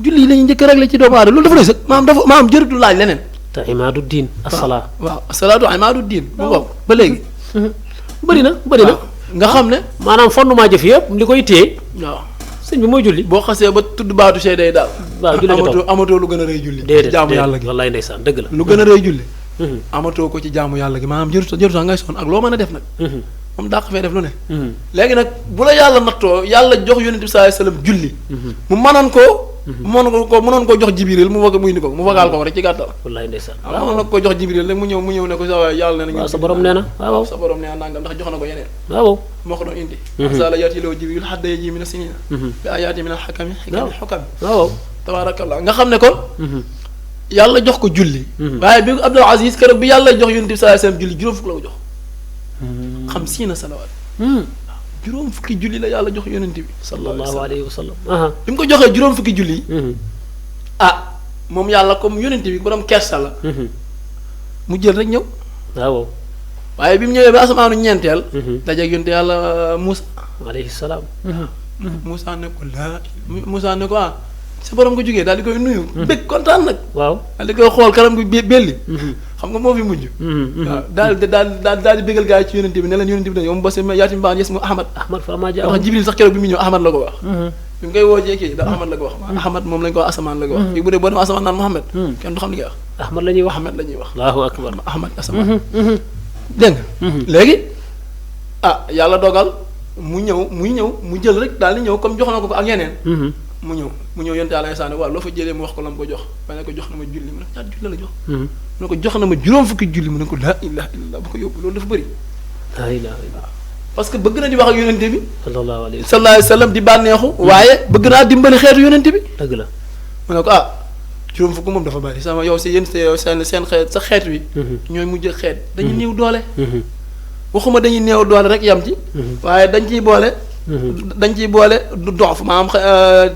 julli yi la ñuy njëkk a réglé ci doomu aadama loolu dafa doy sëkk maanaam jërëtul laaj leneen te imaadu diin assalaa waaw asalaatu imaadu diin bu bopp ba léegi bëri na nga xam ne maanaam fondement jëf yëpp li koy téye waaw sëñ bi mooy julli boo xasee ba tudd baatu seede yi daal waaw julli amatoo lu gën a rëy julli ci jaamu yàlla gi wallaay ndeysaan dëgg la lu gën a rëy julli amatoo ko ci jaamu yàlla gi maanaam jëruta ngay sonn ak loo mën a def nag moom dàq fee def lu ne léegi nag bu la yàlla nattoo yàlla jox yonent bi sallallahu alayhi wasallam julli mu mënoon koo jox jibril mu indi ko mu wagaal ko rek ci gàttal wallaay ndeysaan mënoon na ko jox jibril rek mu ñëw ne ko sa waay yàlla nee na waaw sa borom nee na waaw sa borom nee na nangam ndax jox na ko yeneen waaw moo ko doon indi asala yaati loo jibril xadda ji mina sinina bi ayaati min al xakami xukami waaw tabaarakallah nga xam ne kon yàlla jox ko julli waaye bi Abdul Aziz keroog bi yàlla jox yonent bi sallallahu alayhi wasallam julli juróom fukk la ko jox xam siina salawaat juróom fukki julli la yàlla jox yonent bi sallallahu alayhi wa sallam bi mu ko joxee juróom fukki julli moom yàlla comme yonent bi borom kersa la mu jël rek ñëw waaw waaye bi mu ñëwee ba asamaanu ñeenteel dajeeg yonent yàlla Moussa alayhi salaam Moussa ne ko Moussa ne ko sa borom ko jógee daal di koy nuyu bëgg kontaan nag waaw daal di koy xool kanam gi belli xam nga moo fi mujj waaw daal di bégal gaa yi ci yonente bi ne leen yonente bi dañu moom basi yaati mbaan yes mu ahmad fa ma wax jibril sax keroog bi mu ñëw ahmad la ko wax bi mu koy woojee kii da ahmad la ko wax ahmad moom lañ ko wax asamaan la ko wax fii bu dee boo dem asamaan naan Muhammad kenn du xam li ngay wax ahmad la ñuy wax ahmad la ñuy wax allahu akbar ahmad asamaan dégg nga léegi yàlla dogal mu jël rek daal di ñëw comme jox na ko ak yeneen mu ñëw yonte yàlla insaan waaw loo fa jëlee mu wax ko la mu ko jox ba ne ko jox na ma julli mu ne ko ñaata julli la jox mu ne ko jox na ma juróom fukki julli mu ne ko laa ilaha illallah ba ko yóbbu loolu dafa bëri laa ilaha illallah parce que bëgg na di wax ak yonente bi sallallahu alayhi wa sallam di bànneexu waaye bëgg naa dimbali xeetu yonente bi dëgg la mu ne ko juróom fukk moom dafa bëri sama yow si yéen seen xeet sa xeet wi ñooy mujj xeet dañu néew doole waxuma dañuy néew doole rek yam ci waaye dañ ciy boole du dox maanaam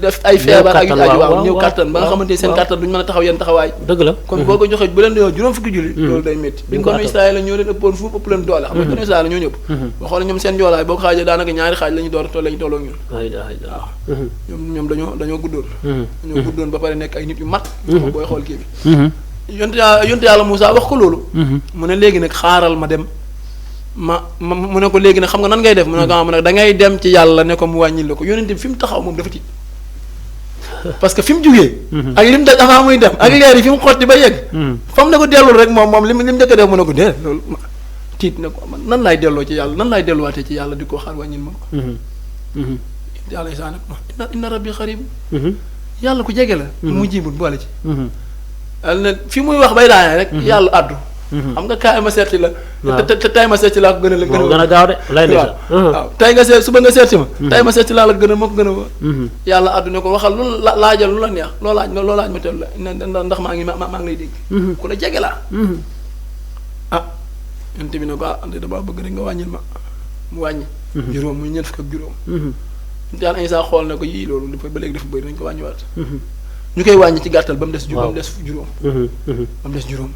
def ay feebar ak yu aju waaw ñëw kàttan ba nga xamante ni seen kàttan duñu mën a taxaw yenn taxawaay dëgg la kon boo ko joxee bu leen di juróom fukki julli loolu day métti bi nga ko Israël la ñoo leen ëppoon fuuf ëpp leen doole xam nga ko Israël la ñoo ñëpp boo xoolee ñoom seen joolaay boo ko xaajee daanaka ñaari xaaj la ñu tolloo ñun waaw ñoom dañoo guddoon ba pare nekk ay nit yu mat booy xool kii bi yonte yàlla Moussa wax ko loolu mu ne léegi nag xaaral ma dem mu ne ko léegi nag xam nga nan ngay def mu ne ko mu ne da ngay dem ci yàlla ne ko mu wàññil la ko yonente bi fi mu taxaw moom dafa tiit parce que fi mu jugee ak li mu daj avant muy dem ak leer yi fi mu xotti ba yegg fa mu ne ko dellul rek moom li mu njëkk a def mu ne ko dee loolu tiit ne ko man nan laay delloo ci yàlla nan laay delluwaatee ci yàlla di ko xaar wàññil ma ko yàlla isaa nag inna rabbi xarib yàlla ku jege la mu jibul boole ci yàlla ne fi muy wax bay daanee rek yàlla addu xam nga kaay ma seeti la. waaw te tay ma seeti laa ko gën a la. moo gën a gaaw de lay ndeysaan. waaw tey nga seet suba nga seeti ma. tay ma seeti laa la gën a moo ko gën a. yàlla àdduna ko waxal lu la laajal lu la neex loo laaj ma teel la ndax maa ngi lay dégg. ku la jege laa. ah yonent bi ne ko andi damaa bëgg rek nga wàññil ma mu wàññi. juróom muy ñeent fukk ak juróom. yàlla Isaa xool ne ko yii loolu dafa ba léegi dafa bëri dañ ko wàññiwaat. ñu koy wàññi ci gàttal ba mu des. ba mu des juróom. ba mu des juróom.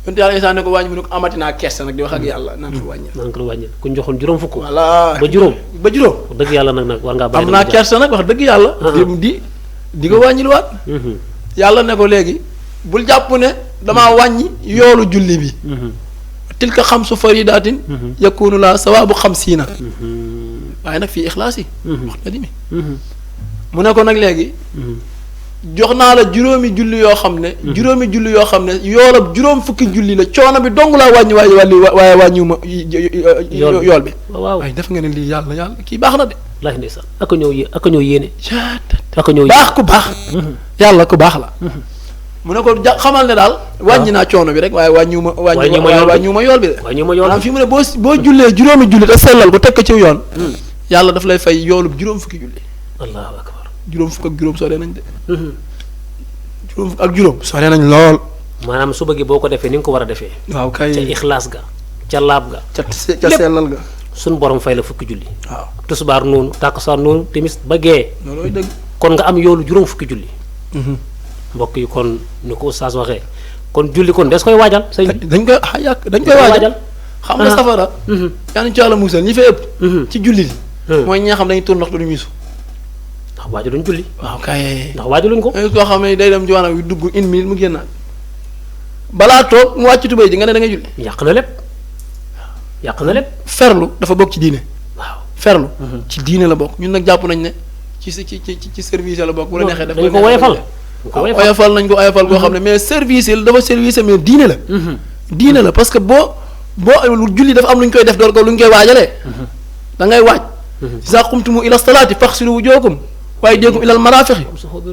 yonent yàlla Isaa ne ko wàññi mu ne ko amati naa kersa nag di wax ak yàlla naan ko wàññil. naan ko wàññil ku ñu joxoon juróom fukk. voilà ba juróom. ba juróom. wax dëgg yàlla nag war ngaa bàyyi. am naa kersa nag wax dëgg yàlla. di ko wàññil waat. yàlla ne ko léegi bul jàpp ne damaa wàññi yoolu julli bi. tilka xamsu faridaatin yakunu laa sawaabu xamsiina. waaye nag fii ixlaas yi. wax na di mi. mu ne ko nag léegi. jox naa la juróomi julli yoo xam ne. juróomi julli yoo xam ne yoolab juróom fukki julli la coono bi dong laa wàññi waaye wàññiwuma yool bi. waaw waaye def nga ne lii yàlla kii baax na de. laaj ndeysaan ak a ñëw yéene. ak a ñëw baax ku baax. yàlla ku baax la. mu ne ko xamal ne daal. wàññi naa coono bi rek waaye wàññiwuma yool bi de. wàññiwuma yool bi maanaam fi mu ne boo jullee juróomi julli te sellal ko teg ko ci yoon. yàlla daf lay fay yoolub juróom fukki julli. allahu akbar. juróom fukk ak juróom sore nañ de. juróom fukk ak juróom sore nañ lool. maanaam suba gi boo ko defee ni nga ko war a defee. waaw kay ca ixlaas ga ca laab ga. ca sellal ga. suñ borom fay la fukki julli. waaw tusbaar noonu tàkkusaan noonu timis ba gee. loolooy dëgg. kon nga am yoolu juróom fukki julli. mbokk yi kon ni ko oustaz waxee kon julli kon des koy waajal. dañ koy waajal. xam nga safara. yaa ngi ci yàlla musal ñi fay ëpp. ci julli li. mooy ñi nga xam dañuy tur ndox duñu miisu. ndax waajaluñ julli. waaw kay. ndax waajaluñ ko. koo xam ne day dem ci wanag wi dugg une minute mu génnaat balaa toog mu wàcc tubéy ji nga ne da ngay julli. yàq na lépp. yàq na lépp. ferlu dafa bokk ci diine. waaw ferlu. ci diine la bokk ñun nag jàpp nañ ne ci service la bokk. bu la neexee dañ ko woyofal. oyofal nañ ko oyofal koo xam ne mais service yi dafa service mais diine la. diine la parce que boo julli dafa am lu ñu koy def door ko lu ñu koy waajalee. da ngay waaj. iza qumtumu ila salaati faxsilu wujuhakum wa aydiyakum ilal marafiqi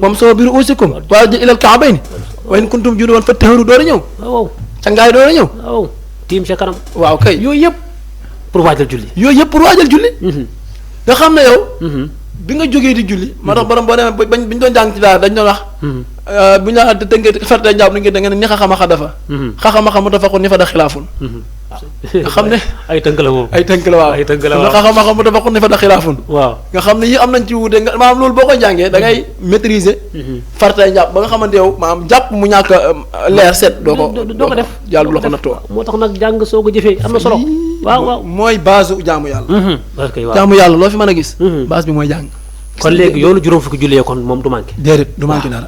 wamsahu bi ruusikum wa arjulakum ilal ka'bayni wa in kuntum junuban fattaharu door a ñëw. waaw cangaay door a ñëw. waaw tiim sa kanam. waaw kay yooyu yëpp pour waajal julli. nga xam ne yow. bi nga jógee di julli. moo tax borom boo demee bañ bi ñu doon jàng ci daal dañ doon wax. bu ñu la tënkee ferte njàpp ni ngeen da ngeen ne ni xaxama dafa. xaxama mu dafa ko ni fa da xilaafun. nga xam ne ay tënk la moom. ay tënk la waaw xaxama mu dafa ko ni fa da xilaafun. waaw nga xam ne yi am nañ ci wuute nga maanaam loolu boo koy jàngee da ngay maîtriser. farte njàpp ba nga xamante yow maanaam jàpp mu ñàkk leer set. doo ko def yàlla bu la ko nattoo. moo tax nag jàng soo ko jëfee am na solo. waaw mooy base jaamu yàlla. jaamu yàlla loo fi mën a gis. base bi mooy jàng. kon léegi yoonu juróom fukki jullee kon moom du manqué. déedéet du manqué dara.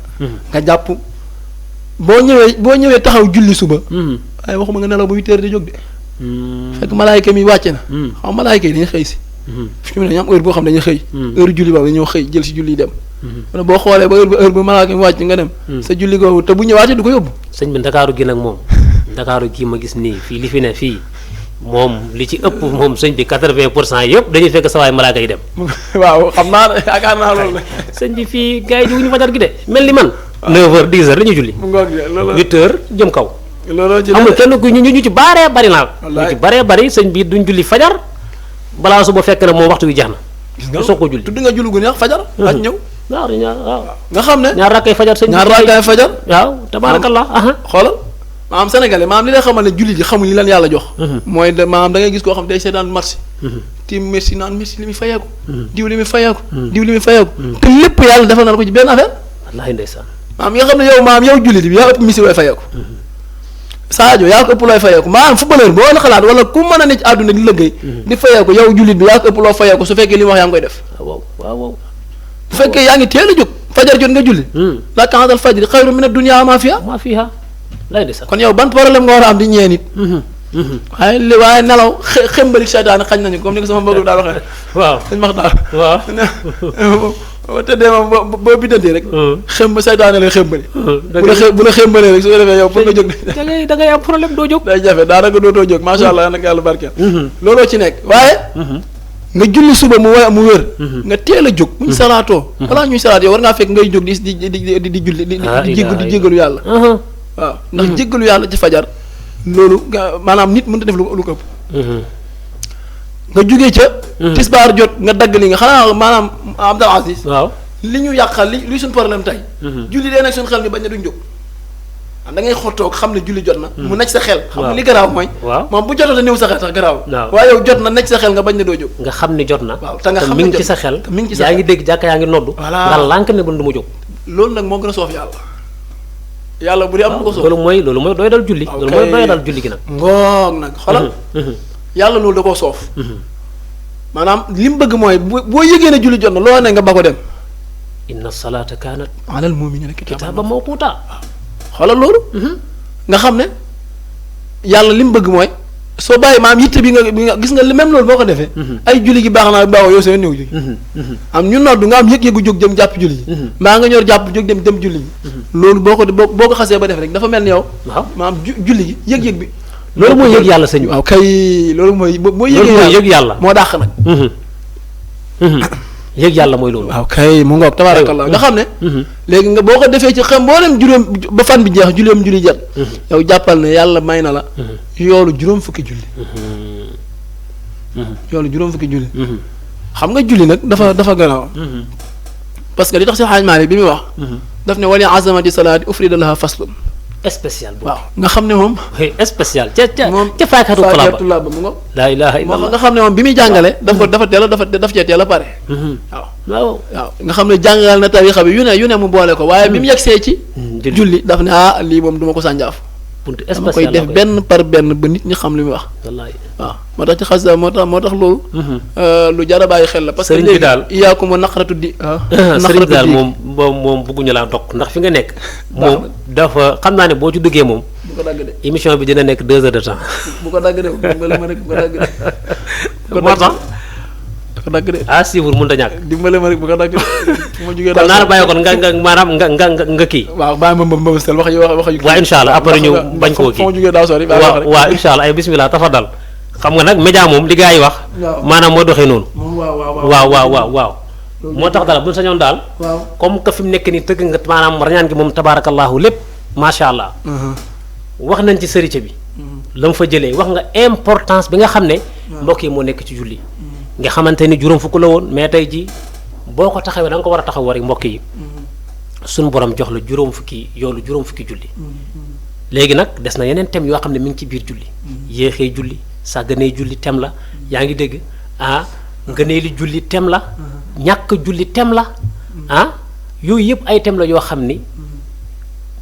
nga jàpp boo ñëwee taxaw julli suba. waaye waxuma nga nelaw ba 8 heures di jóg de. fekk malaayka mi wàcce na. xam malaayka yi dañuy xëy si. fi mu ne ñu am heure boo xam dañuy xëy. heure julli boobu dañoo xëy jël si julli dem. wala boo xoolee ba heure bu malaayka mi wàcc nga dem. sa julli googu te bu ñëwaatee du ko yóbbu. sëñ bi ndakaaru gi nag moom ndakaaru gi ma gis nii fii li fi ne fii moom li ci ëpp moom sëñ bi 80% yëpp dañuy fekk sa waay malaaka yi dem. waaw xam naa ne yaakaar naa loolu la. sëñ bi fii gars yi jóguñu fajar gi de mel ni man. 9h 10h la ñuy julli. mu ngoog de loolu 8h jëm kaw. looloo ci amul kenn ku ñu ci baaree bari naa. ñu ci baree bari sëñ bi duñ julli fajar balaa suba fekk na moom waxtu wi jeex na. gis nga soo ko julli tudd nga julli gu neex fajar. ak ñëw. waaw nga xam ne. ñaar rakkay fajar sëñ bi. ñaar rakkay fajar. waaw tabaarakallah. xoolal. maanaam sénégalais maanaam li lay xamal ne jullit yi xamuñ li leen yàlla jox. mooy de maanaam da ngay gis koo xam day seetaan marché. tiim merci naan merci li muy fayeeku. diw li muy fayeeku. diw li muy fayeeku. te lépp yàlla defal na la ko ci benn affaire. wallaahi ndeysaan. maanaam nga xam ne yow jullit bi yaa ëpp misi looy fayeeku. Sadio yaa ko ëpp looy fayeeku maanaam footballeur boo la xalaat wala ku mën a ne ci àdduna di liggéey. di fayeeku yow jullit bi yaa ko ëpp loo fayeeku su fekkee li mu wax yaa ngi koy def. waaw bu fekkee yaa ngi teel a jóg fajar jot nga julli. la ka'atal fajri xayru mina dunya wa ma fiha kon yow ban problème nga war a am di ñee nit. waaye nelaw xëmbali seytaane xañ nañu comme ni ko sama mbokk daal waxee. waaw dañ max daal waaw. boo tëddee moom boo biddantee rek. seytaane lay xëmbali. bu la xëmbalee rek su ko defee yow pour nga jóg. da ngay am problème doo jóg. day jafe daanaka dootoo jóg macha allah nag yàlla barkeel. looloo ci nekk waaye. nga julli suba mu wér. nga teel a jóg. buñ salaatoo. balaa ñuy salaat yow war ngaa fekk ngay jóg di julli di jégalu yàlla. waaw ndax jéggalu yàlla ci fajar loolu maanaam nit mënut a def lu ko ëpp. nga jugee ca. tisbaar jot nga dagg li nga xanaa maanaam Abdul Aziz. waaw li ñu yàqal li suñ problème tey. julli dee nekk suñ xel ñu bañ ne duñ jóg. da ngay xottoog xam ne julli jot na. mu nekk sa xel. xam nga li garaaw mooy. waaw moom bu jotoo te néew sa xel sax garaaw. waaw waaye yow jot na nekk sa xel nga bañ ne doo jóg. nga xam ne jot na. waaw te nga xam ne mi ngi ci sa xel. mi ngi ci sa yaa ngi dégg jàkka yaa ngi noddu. voilà nga lànk ne du ma jóg. loolu nag moo gën a soof yàlla bu dee am na ko soof. loolu mooy doy dal julli. loolu mooy doy dal julli gi nag. ngoog nag xoolal. yàlla loolu da koo soof. maanaam li mu bëgg mooy boo yëgee ne julli jot na loo ne nga ba ko dem. inna salaata kaanat alal mu'miniina kitaaban mawquuta. xoolal loolu. nga xam ne yàlla li mu bëgg mooy soo bàyyi maam yitte bi nga gis nga li même loolu boo ko defee. ay julli gi baax naa baaxoo yow seen néew ji. am ñu noddu nga am yëg-yëgu jóg jëm jàpp julli ji. mbaa nga ñor jàpp jóg dem julli ji. loolu boo ko xasee ba def rek dafa mel ni yow. waaw maam julli gi yëg-yëg bi. loolu mooy yëg yàlla sëñ bi. waaw kay loolu mooy boo yëg yàlla moo dàq nag. yëg yàlla mooy loolu. waaw kay mu ngoog tabaarakallah nga xam ne. léegi nga boo ko defee ci xam boo dem juróom ba fan bi jeex julli jot. yow jàppal ne yàlla may na la. yoolu juróom fukki julli. yoolu juróom fukki julli. xam nga julli nag dafa gannaaw. parce que li tax si xaaj Maalik bi muy wax. daf ne wali azamati salaati ufrida laha faslun. spécial boobu waaw nga xam ne moom. spécial ca faakatu tulaab ba mu ngoog. laa ilaaha illallah nga xam ne moom bi muy jàngale. dafa cee teel a pare. waaw nga xam ne jàngal na tariixa bi yu ne mu boole ko waaye bi mu yegsee ci. julli daf ne lii moom duma ko sànjaaf. buntu dama spécial koy def benn par benn ba nit ñi xam li muy wax. wallaay waaw moo tax ci xasida moo tax loolu. lu jar a bàyyi xel la. parce que léegi iyaakum wa naqratu di. sëriñ bi daal moom bëgguñu laa dog ndax fi nga nekk. moom dafa xam naa ne boo ci duggee moom. bu ko dagg de émission bi dina nekk 2 heures de temps. bu ko dagg de dimbale ma rek bu ko dagg de. moo tax. bu ko dagg de suivre mënut a ñàkk. dimbale ma rek bu ko dagg de. fu ma jugee kon naa la bàyyi kon nga maanaam nga kii. waaw bàyyi ma mbëbëstal wax yu. waaw incha allah après ñu bañ koo kii fu ma jugee daaw sori. waaw incha allah ay bismillah tafadal xam nga nag média moom li gars yi wax. maanaam moo doxee noonu. waaw. moo tax daal bu ñu sañoon daal. comme que fi mu nekk nii tëgg nga maanaam rañaan gi moom tabaarakallaahu lépp macha allah. wax nañ ci sëriñ bi. la mu fa jëlee wax nga importance bi nga xam ne. mbokk yi moo nekk ci julli. nga xamante ni juróom fukk la woon mais tey ji boo ko taxawee da nga ko war a taxaw rek mbokk yi. suñu borom jox la juróom fukki julli. léegi nag des na yeneen thèmes yoo xam ne mi ngi ci biir julli. yéexee julli sàgganee julli thème la yaa ngi dégg ngëneeli julli thème la. ñàkk julli thème la. yooyu yëpp ay thème la yoo xam ni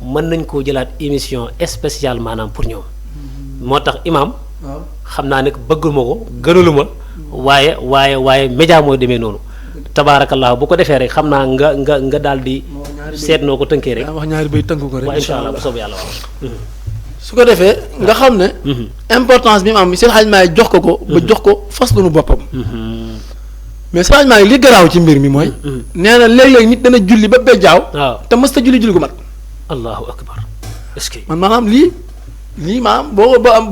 mën nañ koo jëlaat émission spéciale maanaam pour ñoom. moo tax imaam. xam naa ne bëgguma ko gënaluma waaye média mooy demee noonu. tabaarakallah bu ko defee rek xam naa nga daal di. seet noo ko tënkee rek. wax ñaari bay tënk ko rek. incha allah bu soobee yàlla waaw. su ko defee nga xam ne. importance bi mu am seen xaj maay jox ko. ba jox ko fas lu nu boppam. mais seen xaj maay li garaaw ci mbir mi mooy. nee na léeg-léeg nit dana julli ba bejjaaw. waaw te mës ta julli gu mat. allahu akbar est-ce que. man maanaam lii maanaam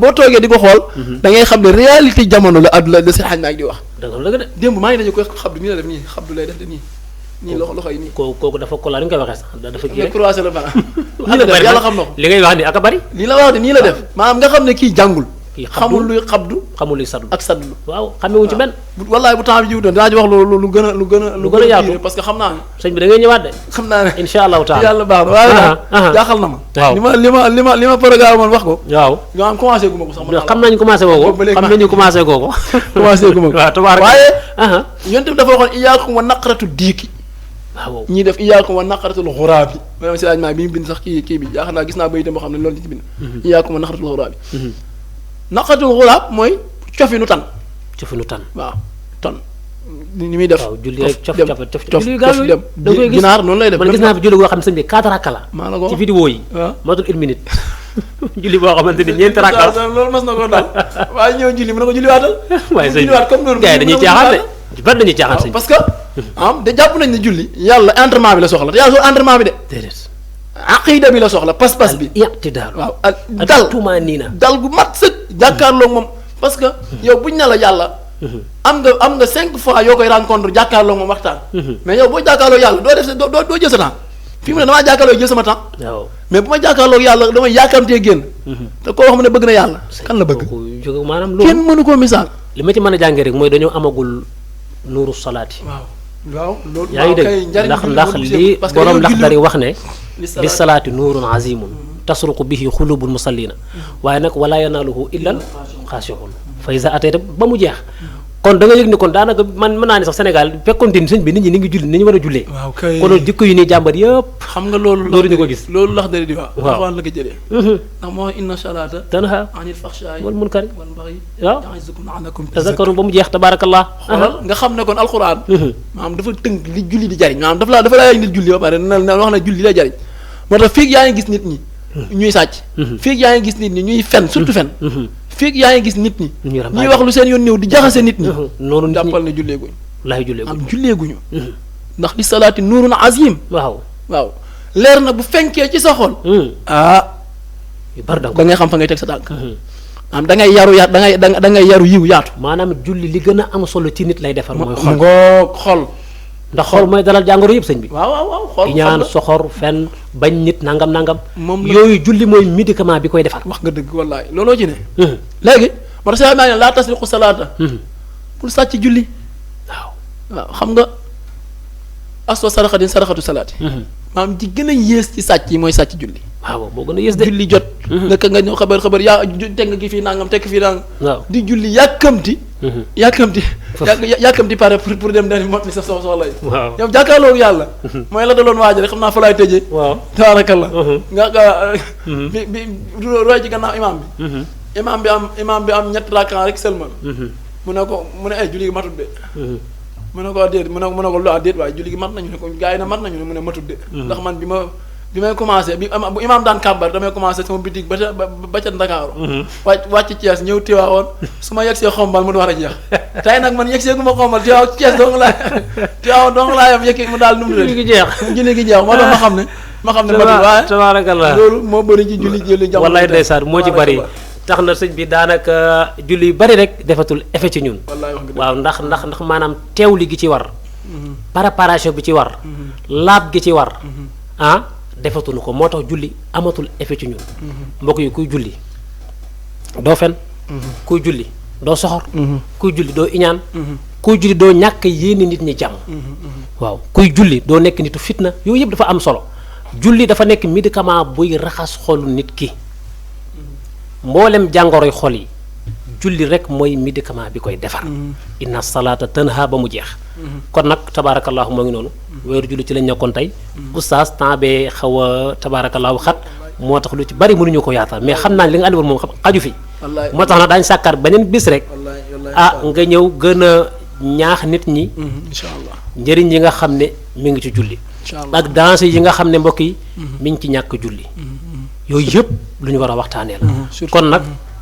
boo toogee di ko xool. da ngay xam ne réalité jamono la àdduna la seen xaj maay di wax. dëgg la de. démb maa ngi dañu koy xabdu nii la def nii xabdu lay def de nii loxo yi nii. kooku dafa kollaa ni nga koy waxee sax dafa kii rek. croisé la bana nii la def yàlla xam na ko. li ngay wax ni ak a bari. lii la wax de nii la def. maanaam nga xam ne kii jàngul. xamul luy xabdu. xamul luy sadlu ak sadlu. waaw xamewuñ ci benn. wallaay bu temps bi jiwutoon dinaa ci wax lu gën a yaatu parce que xam naa ne. sëñ bi da ngay ñëwaat de. xam naa ne incha allahu taala yàlla baax na waaye daal jaaxal na ma. waaw li ma programme woon wax ko. waaw nga am commencé gu ma ko sax. xam nañu commencé woo ko xam nañu commencé goo ko. commencé gu ma ko waaw tabaaraka. waaye. yonent bi dafa waxoon iyaakum wa naqratu diiki. waaw ñii def iyaakum wa naqratul xuraabi. maanaam si laaj bi ñu bind sax kii bi yaakaar naa gis naa bayitam boo xam ne loolu ci bind. iyaakum wa naqratul xuraabi. naqratul xuraab mooy cofinu tan. waaw tan. ni muy def waaw julli rek cof julli gaaw yooyu da koy gis ginaar noonu lay def. man gis naa fi julli boo xam ne sëñ bi 4 rakka la. maa la ko ci vidéo yi. waaw matul 1 minute. julli boo xamante ni 4 rakka la. loolu mas na ko daal waaye ñëw julli mën na ko julliwaatal. waaye sëñ julliwaat comme noonu. gars yi dañuy caaxaan de bari dañuy caaxaan sëñ parce que de jàpp nañ ne julli yàlla entraînement bi la soxla te yàlla soxla entraînement bi de. déedéet. aqida bi la soxla pas-pas bi. i'tidaal waaw dal tumaaniina dal gu mat sëg jàkkaarloog moom parce que yow buñ ne la yàlla am nga 5 fois yoo koy rencontre jàkkaarloog moom waxtaan mais yow boo jàkkaarloog yàlla doo def doo jël sa temps fi mu ne damaa jàkkaarloo jël sama temps waaw mais bu ma jàkkaarloo yàlla damay yaakamtee génn te koo xam ne bëgg na yàlla kan la bëgg jóge maanaam kenn loolu mënu koo misaal li ma ci mën a jàngee rek mooy dañoo amagul nuuru salaati waaw loolu yaa ngi dégg ndax li borom Laxdari wax ne li salaati nuurun azimun tasruqu bihi xulubul musallina waaye nag wala yanaaluhu illal xaashi'un fa iza atayta ba mu jeex kon da nga yëg ni kon daanaka man mën naa ni sax Sénégal fekkonte ni sëñ bi nit ñi ni ngi julli ni ñu war a jullee waaw kay konoon jikko yu ni jàmbat yëpp xam nga loolu ñu ko gis loolu Laxdari di wax waaw waan la ko jëlee ndax moo inna salaata tanha anil faxshaa'i wal munkari wal bagyi waaw ya'izukum la'allakum tazakkarun ba mu jeex tabarakallah xoolal nga xam ne kon alxuraan maanaam dafa tënk li julli di jariñ maanaam dafa laa nit julli ba pare na wax na julli la jariñ moo tax fii yaa ngi gis nit ñi ñuy sàcc fii yaa ngi gis nit ñi ñuy fen surtout fen fii yaa ngi gis nit ñi ñuy wax lu seen yoon néew di jaxase nit ñi noonu nit ñi jàppal ne julleeguñ laay jullee am julleeguñu ndax li salaati nuurun azim waaw waaw leer na bu fenkee ci sa xol yu bari da da ngay xam fa ngay teg sa tànk am da ngay yaru yaat da ngay yaru yiw yaatu maanaam julli li gën a am solo ci nit lay defar mooy xol ngoog xol ndax xol mooy dalal jàngoro yëpp sëñ bi waaw xol ñaan soxor fen bañ nit nangam moom la yooyu julli mooy médicament bi koy defar wax nga dëgg wallaay looloo ci ne léegi moo tax saa maa ne laa tasriqu salaata bul sàcc julli waaw xam nga aswa saraxatin saraxatu salaati maanaam ji gën a yées ci sàcc yi mooy sàcc julli waaw boo gën a yées de julli jot nga ñëw xabar yaa teg nga ki fii nangam tekk fii nangam waaw di julli yàkkamti pare pour dem dani mot li sa soxla yi waaw yow jàkkaarloo yàlla mooy la daloon waaja rek xam naa fa laay tëjee waaw tabaarakallah nga bi roy ci gannaaw imaam bi imaam bi am ñett rakkan rek seulement mu ne ay julli gi matut de mu ne ko déet mu ne ko lu déet waaye julli gi mat nañu ne ko gars yi ne mat nañu ne mu ne matut de ndax man bi may commencé bu imaam daan kàbbar damay commencé sama bitig ba ca Ndakaaru wàcc Thiès ñëw Tiwaawoon su ma yegsee xombal mu war a jeex tey nag man yegsee gu ma xombal Tiwaawoon Thiès dong laa yam yekki mu daal numtu julli gi jeex moo tax ma xam ne matul waaye tabaarakallah loolu moo bëri ci julli jamono wallaay ndeysaan moo ci bëri tax na sëñ bi daanaka julli yu bëri rek defatul effet ci ñun waaw ndax maanaam teewli gi ci war préparation bi ci war laab gi ci war defatuñu ko moo tax julli amatul effet ci ñun mbokk yi kuy julli doo fen kuy julli doo soxor kuy julli doo iñaan kuy julli doo ñàkk yéene nit ñi jàmm waaw kuy julli doo nekk nitu fitna yooyu yëpp dafa am solo julli dafa nekk médicament buy raxas xolu nit ki mboolem jàngoroy xol yi julli rek mooy médicament bi koy defar inna salaata tanha ba mu jeex kon nag tabaarakallaahu moo ngi noonu weeru julli ci lañ nekkoon tey oustaz temps bee xaw a tabaarakallaahu xat moo tax lu ci bari mënuñu ko yaatal mais xam naa li nga andi woon moom xaju fi moo tax nag daañu sàkkaar beneen bis rek nga ñëw gën a ñaax nit ñi incha allah njëriñ yi nga xam ne mi ngi ci julli ak danse yi nga xam ne mbokk yi mi ngi ci ñàkk julli yooyu yëpp lu ñu war a waxtaanee la kon nag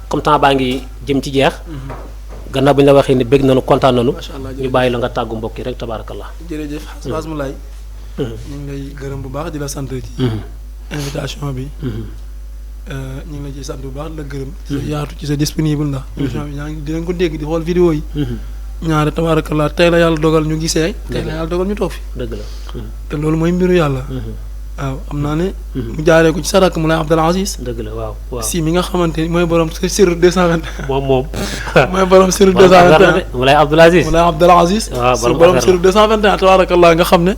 comme temps baa ngi jëm ci jeex gannaaw bu ñu la waxee ni bëgg nañu kontaan nañu ñu bàyyi la nga tàggu mbokk yi rek tabaarakallah jërëjëf Oustaz Moulay ñu ngi lay gërëm bu baax di la sant ci invitation bi ñu ngi la ciy sant bu baax di la gërëm ci sa yaatu ci sa disponible ndax émission bi ñaa ngi dinañ ko dégg di xool vidéo yi ñaare tabaarakallah tey la yàlla dogal ñu gisee tey la yàlla dogal ñu toog fi dëgg la te loolu mooy mbiru yàlla waaw am naa ne mu jaaree ko ci sarak Moulay Abdul Aziz dëgg la waaw si mi nga xamante ni mooy borom sir 221 moom mooy borom sir 221 Moulay Abdul Aziz Moulay Abdul Aziz waaw borom sir 221 tabaarakallah nga xam ne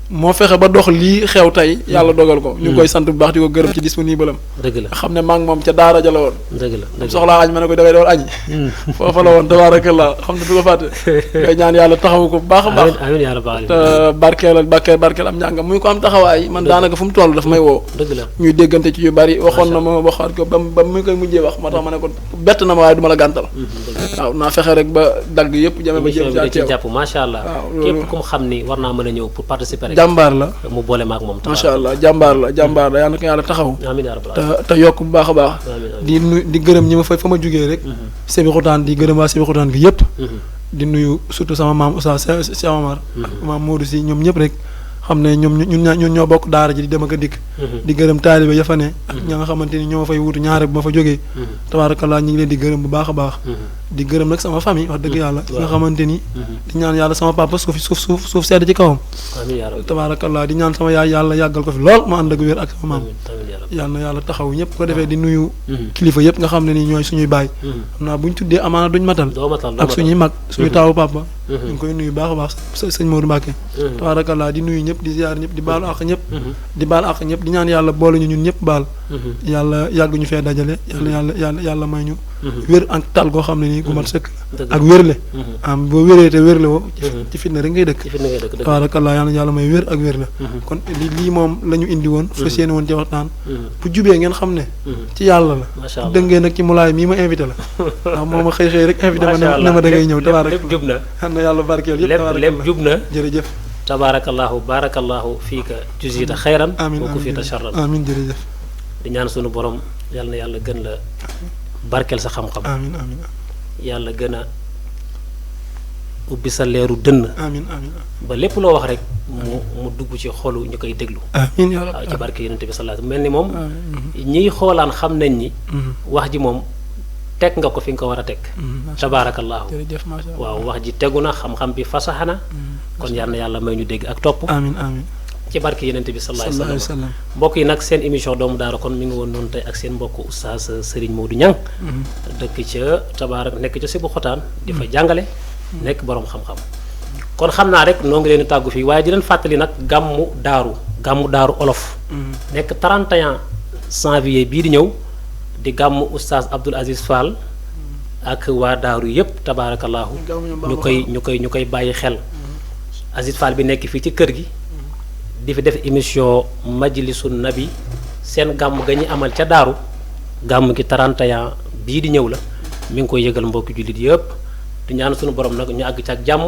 moo fexe ba dox lii xew tey yàlla dogal ko ñu ngi koy sant bu baax di ko gërëm ci disponible am dëgg la xam ne maa ngi moom ca daara ja la woon dëgg la soxlaa añ ma ne ko dangay doon añ foofa la woon tabaarakallah xam ne du ko fàtte ngay ñaan yàlla taxawu ko bu baax a baax amiin yaa rabbal te barkeel am njàngam muy ko am taxawaay man daanaka fu mu toll daf may woo dëgg la ñuy déggante ci yu bari waxoon na ma waxaat ko ba mu koy mujjee wax moo tax ma ne ko bett na ma waaye du ma la gàntal waaw naa fexe rek ba dagg yëpp jame ba jëm ci jàpp macha allah képp ku mu xam ni war naa mën a ñëw pour participer jàmbaar la mu boole maak moom macha allah jàmbaar la yàlla na ko yàlla taxaw amiin yaa rabbal te yokk bu baax a baax di gërëm ñi ma fa ma jugee rek Sébikotane di gërëm waa Sébikotane gi yëpp di nuyu surtout sama maam Oustaz Cheikh Omar maam Modou si ñoom ñëpp rek xam ne ñun ñoo bokk daara ji di dem ak a dikk di gërëm taalibe ya fa ne ak ña nga xamante ni ñoo fay wutu ñaare bu ma fa jógee tabaarakallaa ñu ngi leen di gërëm bu baax a baax di gërëm nag sama famille wax dëgg yàlla nga xamante ni di ñaan yàlla sama papa suuf sedd ci kawam tabaarakallaa di ñaan sama yaay yàlla yàggal ko fi lool ma ànd ak wér ak sama maam yàlla na yàlla taxaw ñëpp ko defee di nuyu kilifa yëpp nga xam ne ni ñooy suñuy baay xam naa bu ñu tuddee amaana duñ matal ak suñuy mag suñu taawu papa ñu ngi koy nuyu baax a baax sëñ Modou Mbacke tabaarakallaa di nuyu ñëpp di ziar ñëpp di baalu àq ñëpp di baal àq ñëpp di ñaan yàlla boole ñu ñun ñëpp baal yàlla yàgg ñu fee dajale yàlla may ñu wér ak tal goo xam ne nii gu mat sëkk ak wérle am boo wéree te wérle woo ci fitna rek ngay dëkk tabaarakallaa yàlla may wér ak wér la kon lii moom la ñu indi woon fas yéene woon ci waxtaan bu jubee ngeen xam ne ci yàlla la bu dëngee nag ci mulaay mii ma invité la ndax moo ma xëy rek invité ma ne ma da ngay ñëw tabaarakallaa xam na yàlla barkeel yëpp lépp jub na jërëjëf tabaarakallaahu baarakallahu fiika juzita xayran wa kufita sharran amiin jërëjëf di ñaan sunu borom yal na yàlla gën la barkeel sa xam-xam amiin amiin yàlla gën a ubbi sa leeru dënn amiin amiin ba lépp loo wax rek mu dugg ci xolu ñu koy déglu amiin yaa waaw ci barke yonent bi sallallahu mel ni moom ñiy xoolaan xam nañ ni wax ji moom teg nga ko fi nga ko war a teg tabaarakallaahu waaw wax ji tegu na xam-xam bi fasaxana kon yal na yàlla may ñu dégg ak topp amiin amiin ci barke yonent bi sallallahu alayhi wa sallam mbokk yi nag seen émission doomu daara kon mi ngi woon noonu tey ak seen mbokk oustaz Serigne Modou Niang dëkk ca nekk ca Sibu Xotaan di fa jàngale nekk boroom xam-xam kon xam naa rek noo ngi leen di tàggu fii waaye di leen fàttali nag gàmmu daaru olof nekk 31 janvier bii di ñëw di gàmmu oustaz Abdoul Aziz Fall ak waa daaru yëpp tabaarakallaahu ñu koy bàyyi xel Aziz Fall bi nekk fii ci kër gi di fi def émission majlisu nabi seen gàmm ga ñu amal ca daaru gàmm gi 31 bii di ñëw la mi ngi koy yëgal mbokki jullit yëpp di ñaan suñu borom nag ñu àgg ci ak jàmm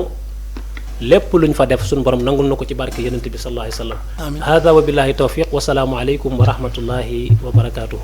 lépp lu ñu fa def suñu borom nangul na ko ci barke yonent bi sallallahu alayhi wa sallam hada wa billahi tawfiq wa salaamu aleykum wa rahmatullahi wa barakaatuhu